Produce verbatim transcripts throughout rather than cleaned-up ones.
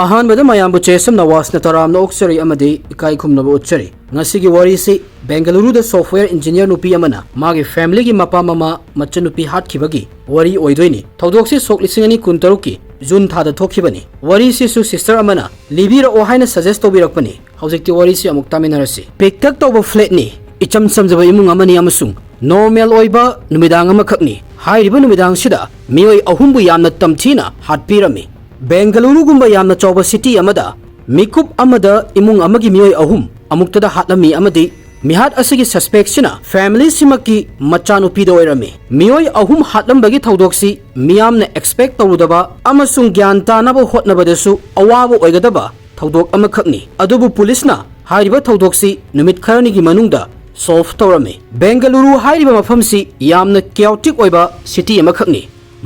ꯑꯍꯥꯟꯕꯗ ꯃꯌꯥꯝꯕꯨ ꯆꯦꯁꯝ ꯅꯋꯥꯖꯅ ꯇꯔꯥꯝꯅ ꯑꯣꯛꯆꯔꯤ ꯑꯃꯗꯤ ꯏꯀꯥꯏ ꯈꯨꯝꯅꯕ ꯎꯠꯆꯔꯤ꯫ ꯉꯁꯤꯒꯤ ꯋꯥꯔꯤꯁꯤ ꯕꯦꯡꯒꯂꯨꯔꯨꯗ software engineer ꯅꯨꯄꯤ ꯑꯃꯅ ꯃꯥꯒꯤ familyꯒꯤ ꯃꯄꯥ ꯃꯃꯥ ꯃꯆꯟꯅꯨꯄꯤ ꯍꯥꯠꯈꯤꯕꯒꯤ ꯋꯥꯔꯤ ꯑꯣꯏꯗꯣꯏꯅꯤ꯫ ꯊꯧꯗꯣꯛꯁꯤ ꯁꯣꯛ ꯂꯤꯁꯤꯡ ꯑꯅꯤ ꯀꯨꯟꯇꯔꯨꯛꯀꯤ June ꯊꯥꯗ ꯊꯣꯛꯈꯤꯕꯅꯤ꯫ ꯋꯥꯔꯤꯁꯤꯁꯨ sister ꯑꯃꯅ ꯂꯤꯕꯤꯔꯛꯑꯣ ꯍꯥꯏꯅ suggest ꯇꯧꯕꯤꯔꯛꯄꯅꯤ꯫ ꯍꯧꯖꯤꯛꯇꯤ ꯋꯥꯔꯤꯁꯤ ꯑꯃꯨꯛ ꯇꯥꯃꯤꯟꯅꯔꯁꯤ꯫ ꯄꯤꯛꯇꯛ ꯇꯧꯕ flatꯅꯤ, ꯏꯆꯝ ꯆꯝꯖꯕ ꯏꯃꯨꯡ ꯑꯃꯅꯤ ꯑꯃꯁꯨꯡ normal ꯑꯣꯏꯕ ꯅꯨꯃꯤꯗꯥꯡ ꯑꯃꯈꯛꯅꯤ꯫ ꯍꯥꯏꯔꯤꯕ ꯅꯨꯃꯤꯗꯥꯡꯁꯤꯗ ꯃꯤꯑꯣꯏ ꯑꯍꯨꯝꯕꯨ ꯌꯥꯝꯅ ꯇꯝꯊꯤꯅ ꯍꯥꯠꯄꯤꯔꯝꯃꯤ꯫ ꯕꯦꯡꯒꯂꯨꯔꯨꯒꯨꯝꯕ ꯌꯥꯝꯅ ꯆꯥꯎꯕ city ꯑꯃꯗ ꯃꯤꯀꯨꯞ ꯑꯃꯗ ꯏꯃꯨꯡ ꯑꯃꯒꯤ ꯃꯤꯑꯣꯏ ꯑꯍꯨꯝ ꯑꯃꯨꯛꯇꯗ ꯍꯥꯠꯂꯝꯃꯤ ꯑꯃꯗꯤ ꯃꯤꯍꯥꯠ ꯑꯁꯤꯒꯤ suspectꯁꯤꯅ familyꯁꯤꯃꯛꯀꯤ ꯃꯆꯥꯅꯨꯄꯤꯗ ꯑꯣꯏꯔꯝꯃꯤ꯫ ꯃꯤꯑꯣꯏ ꯑꯍꯨꯝ ꯍꯥꯠꯂꯝꯕꯒꯤ ꯊꯧꯗꯣꯛꯁꯤ ꯃꯤꯌꯥꯝꯅ expect ꯇꯧꯔꯨꯗꯕ ꯑꯃꯁꯨꯡ ꯒ꯭ꯌꯥꯟ ꯇꯥꯅꯕ ꯍꯣꯠꯅꯕꯗꯁꯨ ꯑꯋꯥꯕ ꯑꯣꯏꯒꯗꯕ ꯊꯧꯗꯣꯛ ꯑꯃꯈꯛꯅꯤ꯫ ꯑꯗꯨꯕꯨ ꯄꯨꯂꯤꯁꯅ ꯍꯥꯏꯔꯤꯕ ꯊꯧꯗꯣꯛꯁꯤ ꯅꯨꯃꯤꯠ ꯈꯔꯅꯤꯒꯤ ꯃꯅꯨꯡꯗ solve ꯇꯧꯔꯝꯃꯤ꯫ ꯕꯦꯡꯒꯂꯨꯔꯨ ꯍꯥꯏꯔꯤꯕ ꯃꯐꯝꯁꯤ ꯌꯥꯝꯅ chaotic ꯑꯣꯏꯕ city ꯑꯃꯈꯛꯅꯤ꯫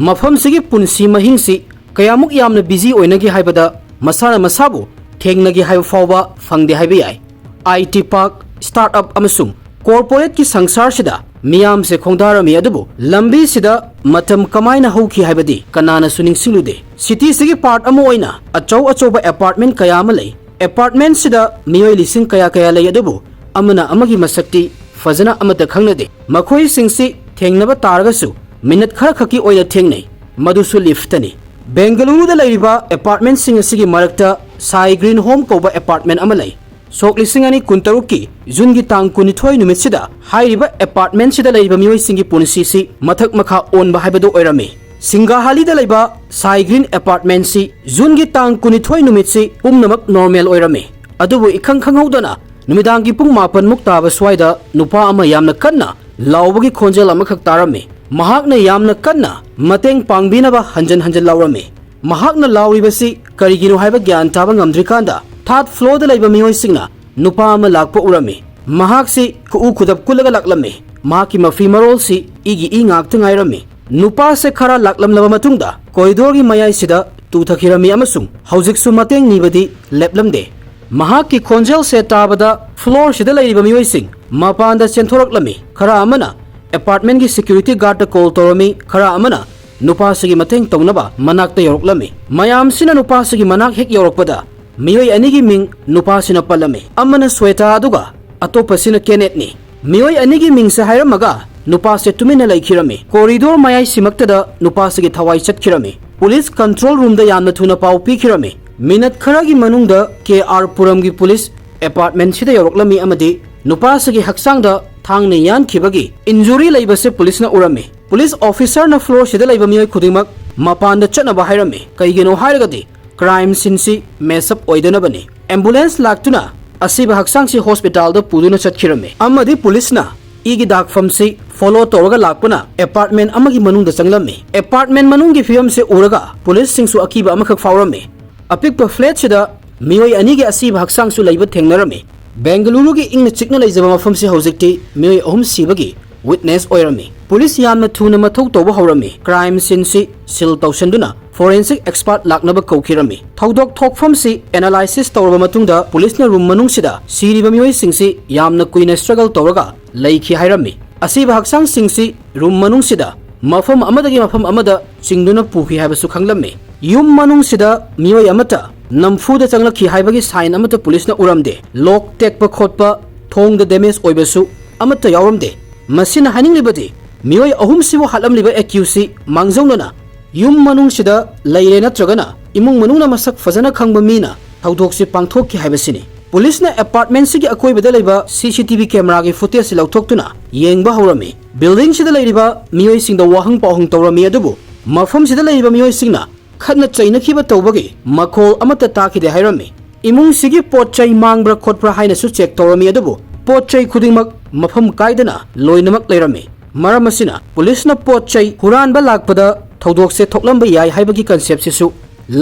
ꯃꯐꯝꯁꯤꯒꯤ ꯄꯨꯟꯁꯤ ꯃꯍꯤꯡꯁꯤ ꯀꯌꯥꯃꯨꯛ ꯌꯥꯝꯅ busy ꯑꯣꯏꯅꯒꯦ ꯍꯥꯏꯕꯗ ꯃꯁꯥꯅ ꯃꯁꯥꯕꯨ ꯊꯦꯡꯅꯒꯦ ꯍꯥꯏꯕ ꯐꯥꯎꯕ ꯐꯪꯗꯦ ꯍꯥꯏꯕ ꯌꯥꯏ꯫ IT park, startup ꯑꯃꯁꯨꯡ corporateꯀꯤ ꯁꯪꯁꯥꯔꯁꯤꯗ ꯃꯤꯌꯥꯝꯁꯦ ꯈꯣꯡꯗꯥꯔꯝꯃꯤ, ꯑꯗꯨꯕꯨ ꯂꯝꯕꯤꯁꯤꯗ ꯃꯇꯝ ꯀꯃꯥꯏꯅ ꯍꯧꯈꯤ ꯍꯥꯏꯕꯗꯤ ꯀꯅꯥꯅꯁꯨ ꯅꯤꯡꯁꯤꯡꯂꯨꯗꯦ꯫ Cityꯁꯤꯒꯤ part ꯑꯃ ꯑꯣꯏꯅ ꯑꯆꯧ ꯑꯆꯧꯕ apartment ꯀꯌꯥ ꯑꯃ ꯂꯩ꯫ Apartmentꯁꯤꯗ ꯃꯤꯑꯣꯏ ꯂꯤꯁꯤꯡ ꯀꯌꯥ ꯀꯌꯥ ꯂꯩ, ꯑꯗꯨꯕꯨ ꯑꯃꯅ ꯑꯃꯒꯤ ꯃꯁꯛꯇꯤ ꯐꯖꯅ ꯑꯃꯠꯇ ꯈꯪꯅꯗꯦ꯫ ꯃꯈꯣꯏꯁꯤꯡꯁꯤ ꯊꯦꯡꯅꯕ ꯇꯥꯔꯒꯁꯨ minute ꯈꯔ ꯈꯛꯀꯤ ꯑꯣꯏꯅ ꯊꯦꯡꯅꯩ, ꯃꯗꯨꯁꯨ liftꯇꯅꯤ꯫ ꯕꯦꯡꯒꯂꯨꯔꯨꯗ ꯂꯩꯔꯤꯕ apartmentꯁꯤꯡ ꯑꯁꯤꯒꯤ ꯃꯔꯛꯇ Sky Green Home ꯀꯧꯕ apartment ꯑꯃ ꯂꯩ꯫ ꯁꯣꯛ ꯂꯤꯁꯤꯡ ꯑꯅꯤ ꯀꯨꯟꯇꯔꯨꯛꯀꯤ Juneꯒꯤ ꯇꯥꯡ ꯀꯨꯟꯅꯤꯊꯣꯏ ꯅꯨꯃꯤꯠꯁꯤꯗ ꯍꯥꯏꯔꯤꯕ apartmentꯁꯤꯗ ꯂꯩꯔꯤꯕ ꯃꯤꯑꯣꯏꯁꯤꯡꯒꯤ ꯄꯨꯟꯁꯤꯁꯤ ꯃꯊꯛ ꯃꯈꯥ ꯑꯣꯟꯕ ꯍꯥꯏꯕꯗꯨ ꯑꯣꯏꯔꯝꯃꯤ꯫ ꯁꯤꯡꯒꯥꯍꯥꯂꯤꯗ ꯂꯩꯕ Sky Green apartmentꯁꯤ Juneꯒꯤ ꯇꯥꯡ ꯀꯨꯟꯅꯤꯊꯣꯏ ꯅꯨꯃꯤꯠꯁꯤ ꯄꯨꯝꯅꯃꯛ normal ꯑꯣꯏꯔꯝꯃꯤ꯫ ꯑꯗꯨꯕꯨ ꯏꯈꯪ ꯈꯪꯍꯧꯗꯅ ꯅꯨꯃꯤꯗꯥꯡꯒꯤ ꯄꯨꯡ ꯃꯥꯄꯟꯃꯨꯛ ꯇꯥꯕ ꯁ꯭ꯋꯥꯏꯗ ꯅꯨꯄꯥ ꯑꯃ ꯌꯥꯝꯅ ꯀꯟꯅ ꯂꯥꯎꯕꯒꯤ ꯈꯣꯟꯖꯦꯜ ꯑꯃꯈꯛ ꯇꯥꯔꯝꯃꯤ꯫ ꯃꯍꯥꯛꯅ ꯌꯥꯝꯅ ꯀꯟꯅ ꯃꯇꯦꯡ ꯄꯥꯡꯕꯤꯅꯕ ꯍꯟꯖꯟ ꯍꯟꯖꯟ ꯂꯥꯎꯔꯝꯃꯤ꯫ ꯃꯍꯥꯛꯅ ꯂꯥꯎꯔꯤꯕꯁꯤ ꯀꯔꯤꯒꯤꯅꯣ ꯍꯥꯏꯕ ꯒ꯭ꯌꯥꯟ ꯇꯥꯕ ꯉꯝꯗ꯭ꯔꯤꯀꯥꯟꯗ third floorꯗ ꯂꯩꯕ ꯃꯤꯑꯣꯏꯁꯤꯡꯅ ꯅꯨꯄꯥ ꯑꯃ ꯂꯥꯛꯄ ꯎꯔꯝꯃꯤ꯫ ꯃꯍꯥꯛꯁꯤ ꯈꯨꯎ ꯈꯨꯗꯞ ꯀꯨꯜꯂꯒ ꯂꯥꯛꯂꯝꯃꯤ꯫ ꯃꯍꯥꯛꯀꯤ ꯃꯐꯤ ꯃꯔꯣꯜꯁꯤ ꯏꯒꯤ ꯏ ꯉꯥꯛꯇ ꯉꯥꯏꯔꯝꯃꯤ꯫ ꯅꯨꯄꯥꯁꯦ ꯈꯔ ꯂꯥꯛꯂꯝꯂꯕ ꯃꯇꯨꯡꯗ corridorꯒꯤ ꯃꯌꯥꯏꯁꯤꯗ ꯇꯨꯊꯈꯤꯔꯝꯃꯤ ꯑꯃꯁꯨꯡ ꯍꯧꯖꯤꯛꯁꯨ ꯃꯇꯦꯡ ꯅꯤꯕꯗꯤ ꯂꯦꯞꯂꯝꯗꯦ꯫ ꯃꯍꯥꯛꯀꯤ ꯈꯣꯟꯖꯦꯜꯁꯦ ꯇꯥꯕꯗ floorꯁꯤꯗ ꯂꯩꯔꯤꯕ ꯃꯤꯑꯣꯏꯁꯤꯡ ꯃꯄꯥꯟꯗ ꯆꯦꯟꯊꯣꯔꯛꯂꯝꯃꯤ꯫ ꯈꯔ ꯑꯃꯅ apartmentꯀꯤ security guardꯇ call ꯇꯧꯔꯝꯃꯤ, ꯈꯔ ꯑꯃꯅ ꯅꯨꯄꯥꯁꯤꯒꯤ ꯃꯇꯦꯡ ꯇꯧꯅꯕ ꯃꯅꯥꯛꯇ ꯌꯧꯔꯛꯂꯝꯃꯤ꯫ ꯃꯌꯥꯝꯁꯤꯅ ꯅꯨꯄꯥꯁꯤꯒꯤ ꯃꯅꯥꯛ ꯍꯦꯛ ꯌꯧꯔꯛꯄꯗ ꯃꯤꯑꯣꯏ ꯑꯅꯤꯒꯤ ꯃꯤꯡ ꯅꯨꯄꯥꯁꯤꯅ ꯄꯜꯂꯝꯃꯤ꯫ ꯑꯃꯅ ꯁ꯭ꯋꯦꯇꯥ ꯑꯗꯨꯒ ꯑꯇꯣꯞꯄꯁꯤꯅ ꯀꯦꯅꯦꯠꯅꯤ꯫ ꯃꯤꯑꯣꯏ ꯑꯅꯤꯒꯤ ꯃꯤꯡꯁꯦ ꯍꯥꯏꯔꯝꯃꯒ ꯅꯨꯄꯥꯁꯦ ꯇꯨꯃꯤꯟꯅ ꯂꯩꯈꯤꯔꯝꯃꯤ꯫ ꯀꯣꯔꯤꯗꯣꯔ ꯃꯌꯥꯏꯁꯤꯃꯛꯇꯗ ꯅꯨꯄꯥꯁꯤꯒꯤ ꯊꯋꯥꯏ ꯆꯠꯈꯤꯔꯝꯃꯤ꯫ ꯄꯨꯂꯤꯁ ꯀꯟꯇ꯭ꯔꯣꯜ ꯔꯨꯝꯗ ꯌꯥꯝꯅ ꯊꯨꯅ ꯄꯥꯎ ꯄꯤꯈꯤꯔꯝꯃꯤ꯫ ꯃꯤꯅꯠ ꯈꯔꯒꯤ ꯃꯅꯨꯡꯗ ꯀꯦ ꯑꯥꯔ ꯄꯨꯔꯝꯒꯤ ꯄꯨꯂꯤꯁ ꯑꯦꯄꯥꯔꯠꯃꯦꯟꯁꯤꯗ ꯌꯧꯔꯛꯂꯝꯃꯤ ꯑꯃꯗꯤ ꯅꯨꯄꯥꯁꯤꯒꯤ ꯍꯛꯆꯥꯡꯗ ꯊꯥꯡꯅ ꯌꯥꯟꯈꯤꯕꯒꯤ ꯏꯟꯖꯨꯔꯤ ꯂꯩꯕꯁꯦ ꯄꯨꯂꯤꯁꯅ ꯎꯔꯝꯃꯤ꯫ ꯄꯨꯂꯤꯁ ꯑꯣꯐꯤꯁꯔꯅ ꯐ꯭ꯂꯣꯔꯁꯤꯗ ꯂꯩꯕ ꯃꯤꯑꯣꯏ ꯈꯨꯗꯤꯡꯃꯛ ꯃꯄꯥꯟꯗ ꯆꯠꯅꯕ ꯍꯥꯏꯔꯝꯃꯤ꯫ ꯀꯩꯒꯤꯅꯣ ꯍꯥꯏꯔꯒꯗꯤ ꯀ꯭ꯔꯥꯏꯝ ꯁꯤꯟꯁꯤ ꯃꯦꯁ ꯑꯞ ꯑꯣꯏꯗꯅꯕꯅꯤ꯫ ꯑꯦꯝꯕꯨꯂꯦꯟꯁ ꯂꯥꯛꯇꯨꯅ ꯑꯁꯤꯕ ꯍꯛꯆꯥꯡꯁꯤ ꯍꯣꯁꯄꯤꯇꯥꯜꯗ ꯄꯨꯗꯨꯅ ꯆꯠꯈꯤꯔꯝꯃꯤ ꯑꯃꯗꯤ ꯄꯨꯂꯤꯁꯅ ꯏꯒꯤ ꯗꯥꯛꯐꯝꯁꯤ ꯐꯣꯂꯣ ꯇꯧꯔꯒ ꯂꯥꯛꯄꯅ ꯑꯦꯄꯥꯔꯠꯃꯦꯟ ꯑꯃꯒꯤ ꯃꯅꯨꯡꯗ ꯆꯪꯂꯝꯃꯤ꯫ ꯑꯦꯄꯥꯔꯠꯃꯦꯟ ꯃꯅꯨꯡꯒꯤ ꯐꯤꯕꯝꯁꯤ ꯎꯔꯒ ꯄꯨꯂꯤꯁꯁꯤꯡꯁꯨ ꯑꯀꯤꯕ ꯑꯃꯈꯛ ꯐꯥꯎꯔꯝꯃꯤ꯫ ꯑꯄꯤꯛꯄ ꯐ꯭ꯂꯦꯠꯁꯤꯗ ꯃꯤꯑꯣꯏ ꯑꯅꯤꯒꯤ ꯑꯁꯤꯕ ꯍꯛꯆꯥꯡꯁꯨ ꯂꯩꯕ ꯊꯦꯡꯅꯔꯝꯃꯤ꯫ ꯕꯦꯡꯒꯂꯨꯔꯨꯒꯤ ꯏꯪꯅ ꯆꯤꯛꯅ ꯂꯩꯖꯕ ꯃꯐꯝꯁꯤ ꯍꯧꯖꯤꯛꯇꯤ ꯃꯤꯑꯣꯏ ꯑꯍꯨꯝ ꯁꯤꯕꯒꯤ ꯋꯤꯠꯅꯦꯁ ꯑꯣꯏꯔꯝꯃꯤ꯫ ꯄꯨꯂꯤꯁ ꯌꯥꯝꯅ ꯊꯨꯅ ꯃꯊꯧ ꯇꯧꯕ ꯍꯧꯔꯝꯃꯤ꯫ ꯀ꯭ꯔꯥꯏꯝ ꯁꯤꯟꯁꯤ ꯁꯤꯜ ꯇꯧꯁꯤꯟꯗꯨꯅ ꯐꯣꯔꯦꯟꯁꯤꯛ ꯑꯦꯛꯁꯄꯥꯔꯠ ꯂꯥꯛꯅꯕ ꯀꯧꯈꯤꯔꯝꯃꯤ꯫ ꯊꯧꯗꯣꯛ ꯊꯣꯛꯐꯝꯁꯤ ꯑꯦꯅꯥꯂꯥꯏꯁꯤꯁ ꯇꯧꯔꯕ ꯃꯇꯨꯡꯗ ꯄꯨꯂꯤꯁꯅ ꯔꯨꯝ ꯃꯅꯨꯡꯁꯤꯗ ꯁꯤꯔꯤꯕ ꯃꯤꯑꯣꯏꯁꯤꯡꯁꯤ ꯌꯥꯝꯅ ꯀꯨꯏꯅ ꯁ꯭ꯇ꯭ꯔꯒꯜ ꯇꯧꯔꯒ ꯂꯩꯈꯤ ꯍꯥꯏꯔꯝꯃꯤ꯫ ꯑꯁꯤꯕ ꯍꯛꯆꯥꯡꯁꯤꯡꯁꯤ ꯔꯨꯝ ꯃꯅꯨꯡꯁꯤꯗ ꯃꯐꯝ ꯑꯃꯗꯒꯤ ꯃꯐꯝ ꯑꯃꯗ ꯆꯤꯡꯗꯨꯅ ꯄꯨꯈꯤ ꯍꯥꯏꯕꯁꯨ ꯈꯪꯂꯝꯃꯤ꯫ ꯌꯨꯝ ꯃꯅꯨꯡꯁꯤꯗ ꯃꯤꯑꯣꯏ ꯑꯃꯠꯇ ꯅꯝꯐꯨꯗ ꯆꯪꯂꯛꯈꯤ ꯍꯥꯏꯕꯒꯤ ꯁꯥꯏꯟ ꯑꯃꯠꯇ ꯄꯨꯂꯤꯁꯅ ꯎꯔꯝꯗꯦ꯫ ꯂꯣꯛ ꯇꯦꯛꯄ ꯈꯣꯠꯄ, ꯊꯣꯡꯗ ꯗꯦꯃꯦꯖ ꯑꯣꯏꯕꯁꯨ ꯑꯃꯠꯇ ꯌꯥꯎꯔꯝꯗꯦ꯫ ꯃꯁꯤꯅ ꯍꯥꯏꯅꯤꯡꯂꯤꯕꯗꯤ ꯃꯤꯑꯣꯏ ꯑꯍꯨꯝꯁꯤꯕꯨ ꯍꯥꯠꯂꯝꯂꯤꯕ ꯑꯦꯀ꯭ꯌꯨꯁꯁꯤ ꯃꯥꯡꯖꯧꯅꯅ ꯌꯨꯝ ꯃꯅꯨꯡꯁꯤꯗ ꯂꯩꯔꯦ ꯅꯠꯇ꯭ꯔꯒꯅ ꯏꯃꯨꯡ ꯃꯅꯨꯡꯅ ꯃꯁꯛ ꯐꯖꯅ ꯈꯪꯕ ꯃꯤꯅ ꯊꯧꯗꯣꯛꯁꯤ ꯄꯥꯡꯊꯣꯛꯈꯤ ꯍꯥꯏꯕꯁꯤꯅꯤ꯫ ꯄꯨꯂꯤꯁꯅ ꯑꯦꯄꯥꯔꯠꯃꯦꯟꯁꯤꯒꯤ ꯑꯀꯣꯏꯕꯗ ꯂꯩꯕ ꯁꯤ ꯁꯤ ꯇꯤ ꯚꯤ ꯀꯦꯃꯦꯔꯥꯒꯤ ꯐꯨꯇꯦꯖꯁꯤ ꯂꯧꯊꯣꯛꯇꯨꯅ ꯌꯦꯡꯕ ꯍꯧꯔꯝꯃꯤ꯫ ꯕꯤꯜꯗꯤꯡꯁꯤꯗ ꯂꯩꯔꯤꯕ ꯃꯤꯑꯣꯏꯁꯤꯡꯗ ꯋꯥꯍꯪ ꯄꯥꯎꯍꯪ ꯇꯧꯔꯝꯃꯤ, ꯑꯗꯨꯕꯨ ꯃꯐꯝꯁꯤꯗ ꯂꯩꯔꯤꯕ ꯃꯤꯑꯣꯏꯁꯤꯡꯅ ꯈꯠꯅ ꯆꯩꯅꯈꯤꯕ ꯇꯧꯕꯒꯤ ꯃꯈꯣꯜ ꯑꯃꯠꯇ ꯇꯥꯈꯤꯗꯦ ꯍꯥꯏꯔꯝꯃꯤ꯫ ꯏꯃꯨꯡꯁꯤꯒꯤ ꯄꯣꯠ ꯆꯩ ꯃꯥꯡꯕ꯭ꯔꯥ ꯈꯣꯠꯄ꯭ꯔꯥ ꯍꯥꯏꯅꯁꯨ ꯆꯦꯛ ꯇꯧꯔꯝꯃꯤ, ꯑꯗꯨꯕꯨ ꯄꯣꯠ ꯆꯩ ꯈꯨꯗꯤꯡꯃꯛ ꯃꯐꯝ ꯀꯥꯏꯗꯅ ꯂꯣꯏꯅꯃꯛ ꯂꯩꯔꯝꯃꯤ꯫ ꯃꯔꯝ ꯑꯁꯤꯅ ꯄꯨꯂꯤꯁꯅ ꯄꯣꯠ ꯆꯩ ꯍꯨꯔꯥꯟꯕ ꯂꯥꯛꯄꯗ ꯊꯧꯗꯣꯛꯁꯦ ꯊꯣꯛꯂꯝꯕ ꯌꯥꯏ ꯍꯥꯏꯕꯒꯤ ꯀꯟꯁꯦꯞꯁꯤꯁꯨ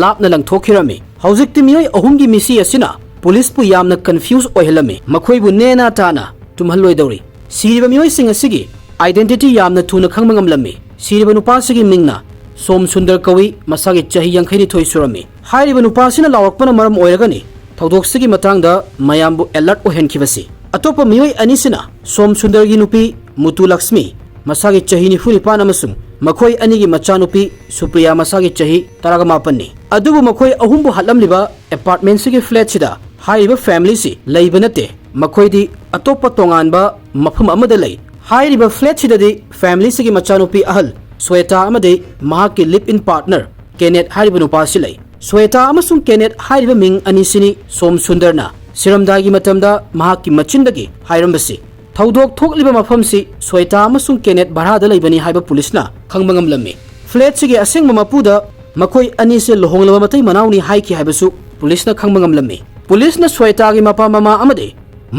ꯂꯥꯞꯅ ꯂꯪꯊꯣꯛꯈꯤꯔꯝꯃꯤ꯫ ꯍꯧꯖꯤꯛꯇꯤ ꯃꯤꯑꯣꯏ ꯑꯍꯨꯝꯒꯤ ꯃꯤꯁꯤ ꯑꯁꯤꯅ ꯄꯨꯂꯤꯁꯄꯨ ꯌꯥꯝꯅ ꯀꯟꯐ꯭ꯌꯨꯁ ꯑꯣꯏꯍꯜꯂꯝꯃꯤ꯫ ꯃꯈꯣꯏꯕꯨ ꯅꯦꯅꯥ ꯇꯥꯅ ꯇꯨꯝꯍꯜꯂꯣꯏꯗꯧꯔꯤ꯫ ꯁꯤꯔꯤꯕ ꯃꯤꯑꯣꯏꯁꯤꯡ ꯑꯁꯤꯒꯤ ꯑꯥꯏꯗꯦꯟꯇꯤꯇꯤ ꯌꯥꯝꯅ ꯊꯨꯅ ꯈꯪꯕ ꯉꯝꯂꯝꯃꯤ꯫ ꯁꯤꯔꯤꯕ ꯅꯨꯄꯥꯁꯤꯒꯤ ꯃꯤꯡꯅ ꯁꯣꯝ ꯁꯨꯟꯗꯔ ꯀꯧꯏ, ꯃꯁꯥꯒꯤ ꯆꯍꯤ ꯌꯥꯡꯈꯩꯅꯤꯊꯣꯏ ꯁꯨꯔꯝꯃꯤ꯫ ꯍꯥꯏꯔꯤꯕ ꯅꯨꯄꯥꯁꯤꯅ ꯂꯥꯎꯔꯛꯄꯅ ꯃꯔꯝ ꯑꯣꯏꯔꯒꯅꯤ ꯊꯧꯗꯣꯛꯁꯤꯒꯤ ꯃꯇꯥꯡꯗ ꯃꯌꯥꯝꯕꯨ ꯑꯦꯂꯔꯠ ꯑꯣꯏꯍꯟꯈꯤꯕꯁꯤ꯫ ꯑꯇꯣꯞꯄ ꯃꯤꯑꯣꯏ ꯑꯅꯤꯁꯤꯅ ꯁꯣꯝ ꯁꯨꯟꯗꯔꯒꯤ ꯅꯨꯄꯤ ꯃꯨꯇꯨ ꯂꯛꯁꯃꯤ, ꯃꯁꯥꯒꯤ ꯆꯍꯤ ꯅꯤꯐꯨ ꯅꯤꯄꯥꯟ ꯑꯃꯁꯨꯡ ꯃꯈꯣꯏ ꯑꯅꯤꯒꯤ ꯃꯆꯥꯅꯨꯄꯤ ꯁꯨꯄ꯭ꯔꯤꯌꯥ ꯃꯁꯥꯒꯤ ꯆꯍꯤ ꯇꯔꯥꯃꯥꯄꯟꯅꯤ꯫ ꯑꯗꯨꯕꯨ ꯃꯈꯣꯏ ꯑꯍꯨꯝꯕꯨ ꯍꯥꯠꯂꯝꯂꯤꯕ ꯑꯦꯄꯥꯔꯠꯃꯦꯟꯁꯤꯒꯤ ꯐ꯭ꯂꯦꯠꯁꯤꯗ ꯍꯥꯏꯔꯤꯕ ꯐꯦꯃꯤꯂꯤꯁꯤ ꯂꯩꯕ ꯅꯠꯇꯦ꯫ ꯃꯈꯣꯏꯗꯤ ꯑꯇꯣꯞꯄ ꯇꯣꯉꯥꯟꯕ ꯃꯐꯝ ꯑꯃꯗ ꯂꯩ꯫ ꯍꯥꯏꯔꯤꯕ ꯐ꯭ꯂꯦꯠꯁꯤꯗꯗꯤ ꯐꯦꯃꯤꯂꯤꯁꯤꯒꯤ ꯃꯆꯥꯅꯨꯄꯤ ꯑꯍꯜ ꯁ꯭ꯋꯦꯇꯥ ꯑꯃꯗꯤ ꯃꯍꯥꯛꯀꯤ ꯂꯤꯞ ꯏꯟ ꯄꯥꯔꯠꯅꯔ ꯀꯦꯅꯦꯠ ꯍꯥꯏꯔꯤꯕ ꯅꯨꯄꯥꯁꯤ ꯂꯩ꯫ ꯁ꯭ꯋꯦꯇꯥ ꯑꯃꯁꯨꯡ ꯀꯦꯅꯦꯠ ꯍꯥꯏꯔꯤꯕ ꯃꯤꯡ ꯑꯅꯤꯁꯤꯅꯤ ꯁꯣꯝ ꯁꯨꯟꯗꯔꯅ ꯁꯤꯔꯝꯗꯥꯏꯒꯤ ꯃꯇꯝꯗ ꯃꯍꯥꯛꯀꯤ ꯃꯆꯤꯟꯗꯒꯤ ꯍꯥꯏꯔꯝꯕꯁꯤ꯫ ꯊꯧꯗꯣꯛ ꯊꯣꯛꯂꯤꯕ ꯃꯐꯝꯁꯤ ꯁ꯭ꯋꯦꯇꯥ ꯑꯃꯁꯨꯡ ꯀꯦꯅꯦꯠ ꯚꯔꯥꯗ ꯂꯩꯕꯅꯤ ꯍꯥꯏꯕ ꯄꯨꯂꯤꯁꯅ ꯈꯪꯕ ꯉꯝꯂꯝꯃꯤ꯫ ꯐ꯭ꯂꯦꯠꯁꯤꯒꯤ ꯑꯁꯦꯡꯕ ꯃꯄꯨꯗ ꯃꯈꯣꯏ ꯑꯅꯤꯁꯦ ꯂꯨꯍꯣꯡꯂꯕ ꯃꯇꯩ ꯃꯅꯥꯎꯅꯤ ꯍꯥꯏꯈꯤ ꯍꯥꯏꯕꯁꯨ ꯄꯨꯂꯤꯁꯅ ꯈꯪꯕ ꯉꯝꯂꯝꯃꯤ꯫ ꯄꯨꯂꯤꯁꯅ ꯁ꯭ꯋꯦꯇꯥꯒꯤ ꯃꯄꯥ ꯃꯃꯥ ꯑꯃꯗꯤ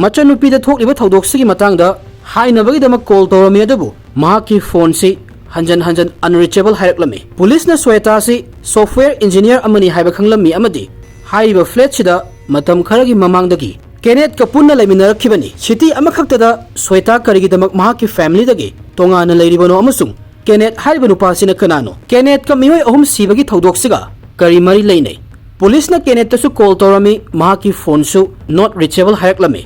ꯃꯆꯟꯅꯨꯄꯤꯗ ꯊꯣꯛꯂꯤꯕ ꯊꯧꯗꯣꯛꯁꯤꯒꯤ ꯃꯇꯥꯡꯗ ꯍꯥꯏꯅꯕꯒꯤꯗꯃꯛ ꯀꯣꯜ ꯇꯧꯔꯝꯃꯤ, ꯑꯗꯨꯕꯨ ꯃꯍꯥꯛꯀꯤ ꯐꯣꯟꯁꯤ ꯍꯟꯖꯟ ꯍꯟꯖꯟ ꯑꯟꯔꯤꯆꯦꯕꯜ ꯍꯥꯏꯔꯛꯂꯝꯃꯤ꯫ ꯄꯨꯂꯤꯁꯅ ꯁ꯭ꯋꯦꯇꯥꯁꯤ ꯁꯣꯐꯋꯦꯌꯔ ꯏꯟꯖꯤꯅꯤꯌꯔ ꯑꯃꯅꯤ ꯍꯥꯏꯕ ꯈꯪꯂꯝꯃꯤ ꯑꯃꯗꯤ ꯍꯥꯏꯔꯤꯕ ꯐ꯭ꯂꯦꯠꯁꯤꯗ ꯃꯇꯝ ꯈꯔꯒꯤ ꯃꯃꯥꯡꯗꯒꯤ ꯀꯦꯅꯦꯠꯀ ꯄꯨꯟꯅ ꯂꯩꯃꯤꯟꯅꯔꯛꯈꯤꯕꯅꯤ꯫ ꯁꯤꯇꯤ ꯑꯃꯈꯛꯇꯗ ꯁ꯭ꯋꯦꯇꯥ ꯀꯔꯤꯒꯤꯗꯃꯛ ꯃꯍꯥꯛꯀꯤ ꯐꯦꯃꯤꯂꯤꯗꯒꯤ ꯇꯣꯉꯥꯟꯅ ꯂꯩꯔꯤꯕꯅꯣ ꯑꯃꯁꯨꯡ ꯀꯦꯅꯦꯠ ꯍꯥꯏꯔꯤꯕ ꯅꯨꯄꯥꯁꯤꯅ ꯀꯅꯥꯅꯣ? ꯀꯦꯅꯦꯠꯀ ꯃꯤꯑꯣꯏ ꯑꯍꯨꯝ ꯁꯤꯕꯒꯤ ꯊꯧꯗꯣꯛꯁꯤꯒ ꯀꯔꯤ ꯃꯔꯤ ꯂꯩꯅꯩ? ꯄꯨꯂꯤꯁꯅ ꯀꯦꯅꯦꯠꯇꯁꯨ ꯀꯣꯜ ꯇꯧꯔꯝꯃꯤ, ꯃꯍꯥꯛꯀꯤ ꯐꯣꯟꯁꯨ ꯅꯣꯠ ꯔꯤꯆꯦꯕꯜ ꯍꯥꯏꯔꯛꯂꯝꯃꯤ꯫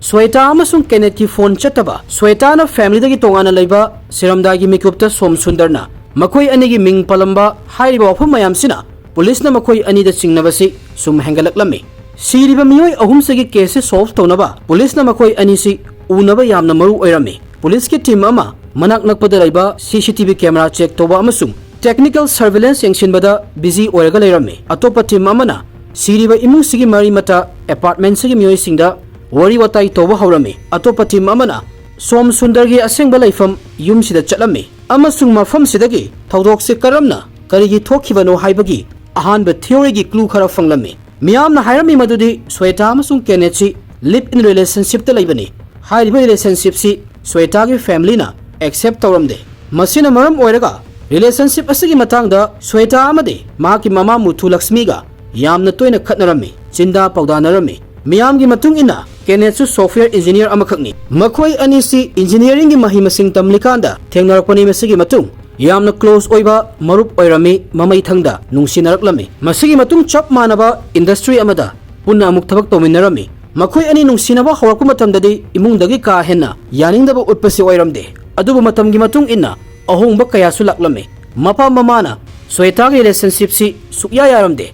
ꯁ꯭ꯋꯦꯇꯥ ꯑꯃꯁꯨꯡ ꯀꯦꯅꯦꯠꯀꯤ ꯐꯣꯟ ꯆꯠꯇꯕ, ꯁ꯭ꯋꯦꯇꯥꯅ ꯐꯦꯃꯤꯂꯤꯗꯒꯤ ꯇꯣꯉꯥꯟꯅ ꯂꯩꯕ, ꯁꯤꯔꯝꯗꯥꯏꯒꯤ ꯃꯤꯀꯨꯞꯇ ꯁꯣꯝ ꯁꯨꯟꯗꯔꯅ ꯃꯈꯣꯏ ꯑꯅꯤꯒꯤ ꯃꯤꯡ ꯄꯜꯂꯝꯕ ꯍꯥꯏꯔꯤꯕ ꯋꯥꯐꯝ ꯃꯌꯥꯝꯁꯤꯅ ꯄꯨꯂꯤꯁꯅ ꯃꯈꯣꯏ ꯑꯅꯤꯗ ꯆꯤꯡꯅꯕꯁꯤ ꯁꯨꯝ ꯍꯦꯟꯒꯠꯂꯛꯂꯝꯃꯤ꯫ ꯁꯤꯔꯤꯕ ꯃꯤꯑꯣꯏ ꯑꯍꯨꯝꯁꯤꯒꯤ ꯀꯦꯁꯁꯤ ꯁꯣꯜꯚ ꯇꯧꯅꯕ ꯄꯨꯂꯤꯁꯅ ꯃꯈꯣꯏ ꯑꯅꯤꯁꯤ ꯎꯅꯕ ꯌꯥꯝꯅ ꯃꯔꯨ ꯑꯣꯏꯔꯝꯃꯤ꯫ ꯄꯨꯂꯤꯁꯀꯤ ꯇꯤꯝ ꯑꯃ ꯃꯅꯥꯛ ꯅꯛꯄꯗ ꯂꯩꯕ ꯁꯤ C T V camera check ꯇꯧꯕ ꯑꯃꯁꯨꯡ ꯇꯦꯛꯅꯤꯀꯦꯜ ꯁꯔꯚꯤꯂꯦꯟꯁ ꯌꯦꯡꯁꯤꯟꯕꯗ ꯕꯤꯖꯤ ꯑꯣꯏꯔꯒ ꯂꯩꯔꯝꯃꯤ꯫ ꯑꯇꯣꯞꯄ ꯇꯤꯝ ꯑꯃꯅ ꯁꯤꯔꯤꯕ ꯏꯃꯨꯡꯁꯤꯒꯤ ꯃꯔꯤ ꯃꯇꯥ, ꯑꯦꯄꯥꯔꯠꯃꯦꯟꯁꯤꯒꯤ ꯃꯤꯑꯣꯏꯁꯤꯡꯗ ꯋꯥꯔꯤ ꯋꯥꯇꯥꯏ ꯇꯧꯕ ꯍꯧꯔꯝꯃꯤ꯫ ꯑꯇꯣꯞꯄ ꯇꯤꯝ ꯑꯃꯅ ꯁꯣꯝ ꯁꯨꯟꯗꯔꯒꯤ ꯑꯁꯦꯡꯕ ꯂꯩꯐꯝ ꯌꯨꯝꯁꯤꯗ ꯆꯠꯂꯝꯃꯤ ꯑꯃꯁꯨꯡ ꯃꯐꯝꯁꯤꯗꯒꯤ ꯊꯧꯗꯣꯛꯁꯦ ꯀꯔꯝꯅ ꯀꯔꯤꯒꯤ ꯊꯣꯛꯈꯤꯕꯅꯣ ꯍꯥꯏꯕꯒꯤ ꯑꯍꯥꯟꯕ ꯊꯤꯑꯣꯔꯤꯒꯤ ꯀ꯭ꯂꯨ ꯈꯔ ꯐꯪꯂꯝꯃꯤ꯫ ꯃꯤꯌꯥꯝꯅ ꯍꯥꯏꯔꯝꯃꯤ ꯃꯗꯨꯗꯤ ꯁ꯭ꯋꯦꯇꯥ ꯑꯃꯁꯨꯡ ꯀꯦꯅꯦꯠꯁꯤ ꯂꯤꯞ ꯏꯟ ꯔꯤꯂꯦꯁꯟꯁꯤꯞꯇ ꯂꯩꯕꯅꯤ꯫ ꯍꯥꯏꯔꯤꯕ ꯔꯤꯂꯦꯁꯟꯁꯤꯞꯁꯤ ꯁ꯭ꯋꯦꯇꯥꯒꯤ ꯐꯦꯃꯤꯂꯤꯅ ꯑꯦꯛꯁꯦꯞ ꯇꯧꯔꯝꯗꯦ꯫ ꯃꯁꯤꯅ ꯃꯔꯝ ꯑꯣꯏꯔꯒ ꯔꯤꯂꯦꯁꯟꯁꯤꯞ ꯑꯁꯤꯒꯤ ꯃꯇꯥꯡꯗ ꯁ꯭ꯋꯦꯇꯥ ꯑꯃꯗꯤ ꯃꯍꯥꯛꯀꯤ ꯃꯃꯥ ꯃꯨꯊꯨ ꯂꯛꯁꯃꯤꯒ ꯌꯥꯝꯅ ꯇꯣꯏꯅ ꯈꯠꯅꯔꯝꯃꯤ, ꯆꯤꯟꯗꯥ ꯄꯥꯎꯗꯥꯅꯔꯝꯃꯤ꯫ ꯃꯤꯌꯥꯝꯒꯤ ꯃꯇꯨꯡ ꯏꯟꯅ ꯀꯦꯅꯦꯠꯁꯨ ꯁꯣꯐꯋꯦꯌꯔ ꯏꯟꯖꯤꯅꯤꯌꯔ ꯑꯃꯈꯛꯅꯤ꯫ ꯃꯈꯣꯏ ꯑꯅꯤꯁꯤ ꯏꯟꯖꯤꯅꯤꯌꯔꯤꯡꯒꯤ ꯃꯍꯩ ꯃꯁꯤꯡ ꯇꯝꯂꯤꯀꯥꯟꯗ ꯊꯦꯡꯅꯔꯛꯄꯅꯤ꯫ ꯃꯁꯤꯒꯤ ꯃꯇꯨꯡ ꯌꯥꯝꯅ ꯀ꯭ꯂꯣꯖ ꯑꯣꯏꯕ ꯃꯔꯨꯞ ꯑꯣꯏꯔꯝꯃꯤ, ꯃꯃꯩꯊꯪꯗ ꯅꯨꯡꯁꯤꯅꯔꯛꯂꯝꯃꯤ꯫ ꯃꯁꯤꯒꯤ ꯃꯇꯨꯡ ꯆꯞ ꯃꯥꯟꯅꯕ ꯏꯟꯗꯁꯇ꯭ꯔꯤ ꯑꯃꯗ ꯄꯨꯟꯅ ꯑꯃꯨꯛ ꯊꯕꯛ ꯇꯧꯃꯤꯟꯅꯔꯝꯃꯤ꯫ ꯃꯈꯣꯏ ꯑꯅꯤ ꯅꯨꯡꯁꯤꯅꯕ ꯍꯧꯔꯛꯄ ꯃꯇꯝꯗꯗꯤ ꯏꯃꯨꯡꯗꯒꯤ ꯀꯥ ꯍꯦꯟꯅ ꯌꯥꯅꯤꯡꯗꯕ ꯎꯠꯄꯁꯤ ꯑꯣꯏꯔꯝꯗꯦ, ꯑꯗꯨꯕꯨ ꯃꯇꯝꯒꯤ ꯃꯇꯨꯡ ꯏꯟꯅ ꯑꯍꯣꯡꯕ ꯀꯌꯥꯁꯨ ꯂꯥꯛꯂꯝꯃꯤ꯫ ꯃꯄꯥ ꯃꯃꯥꯅ ꯁ꯭ꯋꯦꯇꯥꯒꯤ ꯔꯤꯂꯦꯁꯟꯁꯤꯞꯁꯤ ꯁꯨꯛꯌꯥ ꯌꯥꯔꯝꯗꯦ꯫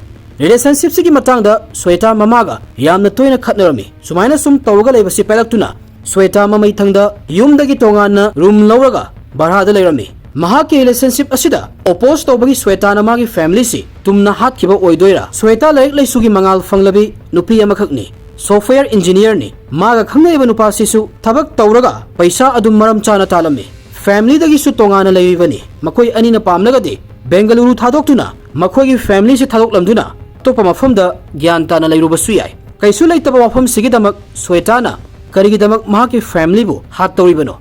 ꯔꯤꯂꯦꯁꯟꯁꯤꯞꯁꯤꯒꯤ ꯃꯇꯥꯡꯗ ꯁ꯭ꯋꯦꯇꯥ ꯃꯃꯥꯒ ꯌꯥꯝꯅ ꯇꯣꯏꯅ ꯈꯠꯅꯔꯝꯃꯤ꯫ ꯁꯨꯃꯥꯏꯅ ꯁꯨꯝ ꯇꯧꯔꯒ ꯂꯩꯕꯁꯤ ꯄꯦꯜꯂꯛꯇꯨꯅ ꯁ꯭ꯋꯦꯇꯥ ꯃꯃꯩꯊꯪꯗ ꯌꯨꯝꯗꯒꯤ ꯇꯣꯉꯥꯟꯅ ꯔꯨꯝ ꯂꯧꯔꯒ ꯚꯔꯥꯗ ꯂꯩꯔꯝꯃꯤ꯫ ꯃꯍꯥꯛꯀꯤ ꯔꯤꯂꯦꯁꯟꯁꯤꯞ ꯑꯁꯤꯗ ꯑꯣꯄꯣꯖ ꯇꯧꯕꯒꯤ ꯁ꯭ꯋꯦꯇꯥꯅ ꯃꯥꯒꯤ ꯐꯦꯃꯤꯂꯤꯁꯤ ꯇꯨꯝꯅ ꯍꯥꯠꯈꯤꯕ ꯑꯣꯏꯗꯣꯏꯔꯥ? ꯁ꯭ꯋꯦꯇꯥ ꯂꯥꯏꯔꯤꯛ ꯂꯥꯏꯁꯨꯒꯤ ꯃꯉꯥꯜ ꯐꯪꯂꯕꯤ ꯅꯨꯄꯤ ꯑꯃꯈꯛꯅꯤ꯫ ꯁꯣꯐꯋꯦꯌꯔ ꯏꯟꯖꯤꯅꯤꯌꯔꯅꯤ꯫ ꯃꯥꯒ ꯈꯪꯅꯔꯤꯕ ꯅꯨꯄꯥꯁꯤꯁꯨ ꯊꯕꯛ ꯇꯧꯔꯒ ꯄꯩꯁꯥ ꯑꯗꯨꯝ ꯃꯔꯝ ꯆꯥꯅ ꯇꯥꯜꯂꯝꯃꯤ꯫ ꯐꯦꯃꯤꯂꯤꯗꯒꯤꯁꯨ ꯇꯣꯉꯥꯟꯅ ꯂꯩꯔꯤꯕꯅꯤ꯫ ꯃꯈꯣꯏ ꯑꯅꯤꯅ ꯄꯥꯝꯂꯒꯗꯤ ꯕꯦꯡꯒꯂꯨꯔꯨ ꯊꯥꯗꯣꯛꯇꯨꯅ ꯃꯈꯣꯏꯒꯤ ꯐꯦꯃꯤꯂꯤꯁꯤ ꯊꯥꯗꯣꯛꯂꯝꯗꯨꯅ ꯑꯇꯣꯞꯄ ꯃꯐꯝꯗ ꯒ꯭ꯌꯥꯟ ꯇꯥꯅ ꯂꯩꯔꯨꯕꯁꯨ ꯌꯥꯏ꯫ ꯀꯩꯁꯨ ꯂꯩꯇꯕ ꯋꯥꯐꯝꯁꯤꯒꯤꯗꯃꯛ ꯁ꯭ꯋꯦꯇꯥꯅ ꯀꯔꯤꯒꯤꯗꯃꯛ ꯃꯍꯥꯛꯀꯤ ꯐꯦꯃꯤꯂꯤꯕꯨ ꯍꯥꯠꯇꯧꯔꯤꯕꯅꯣ?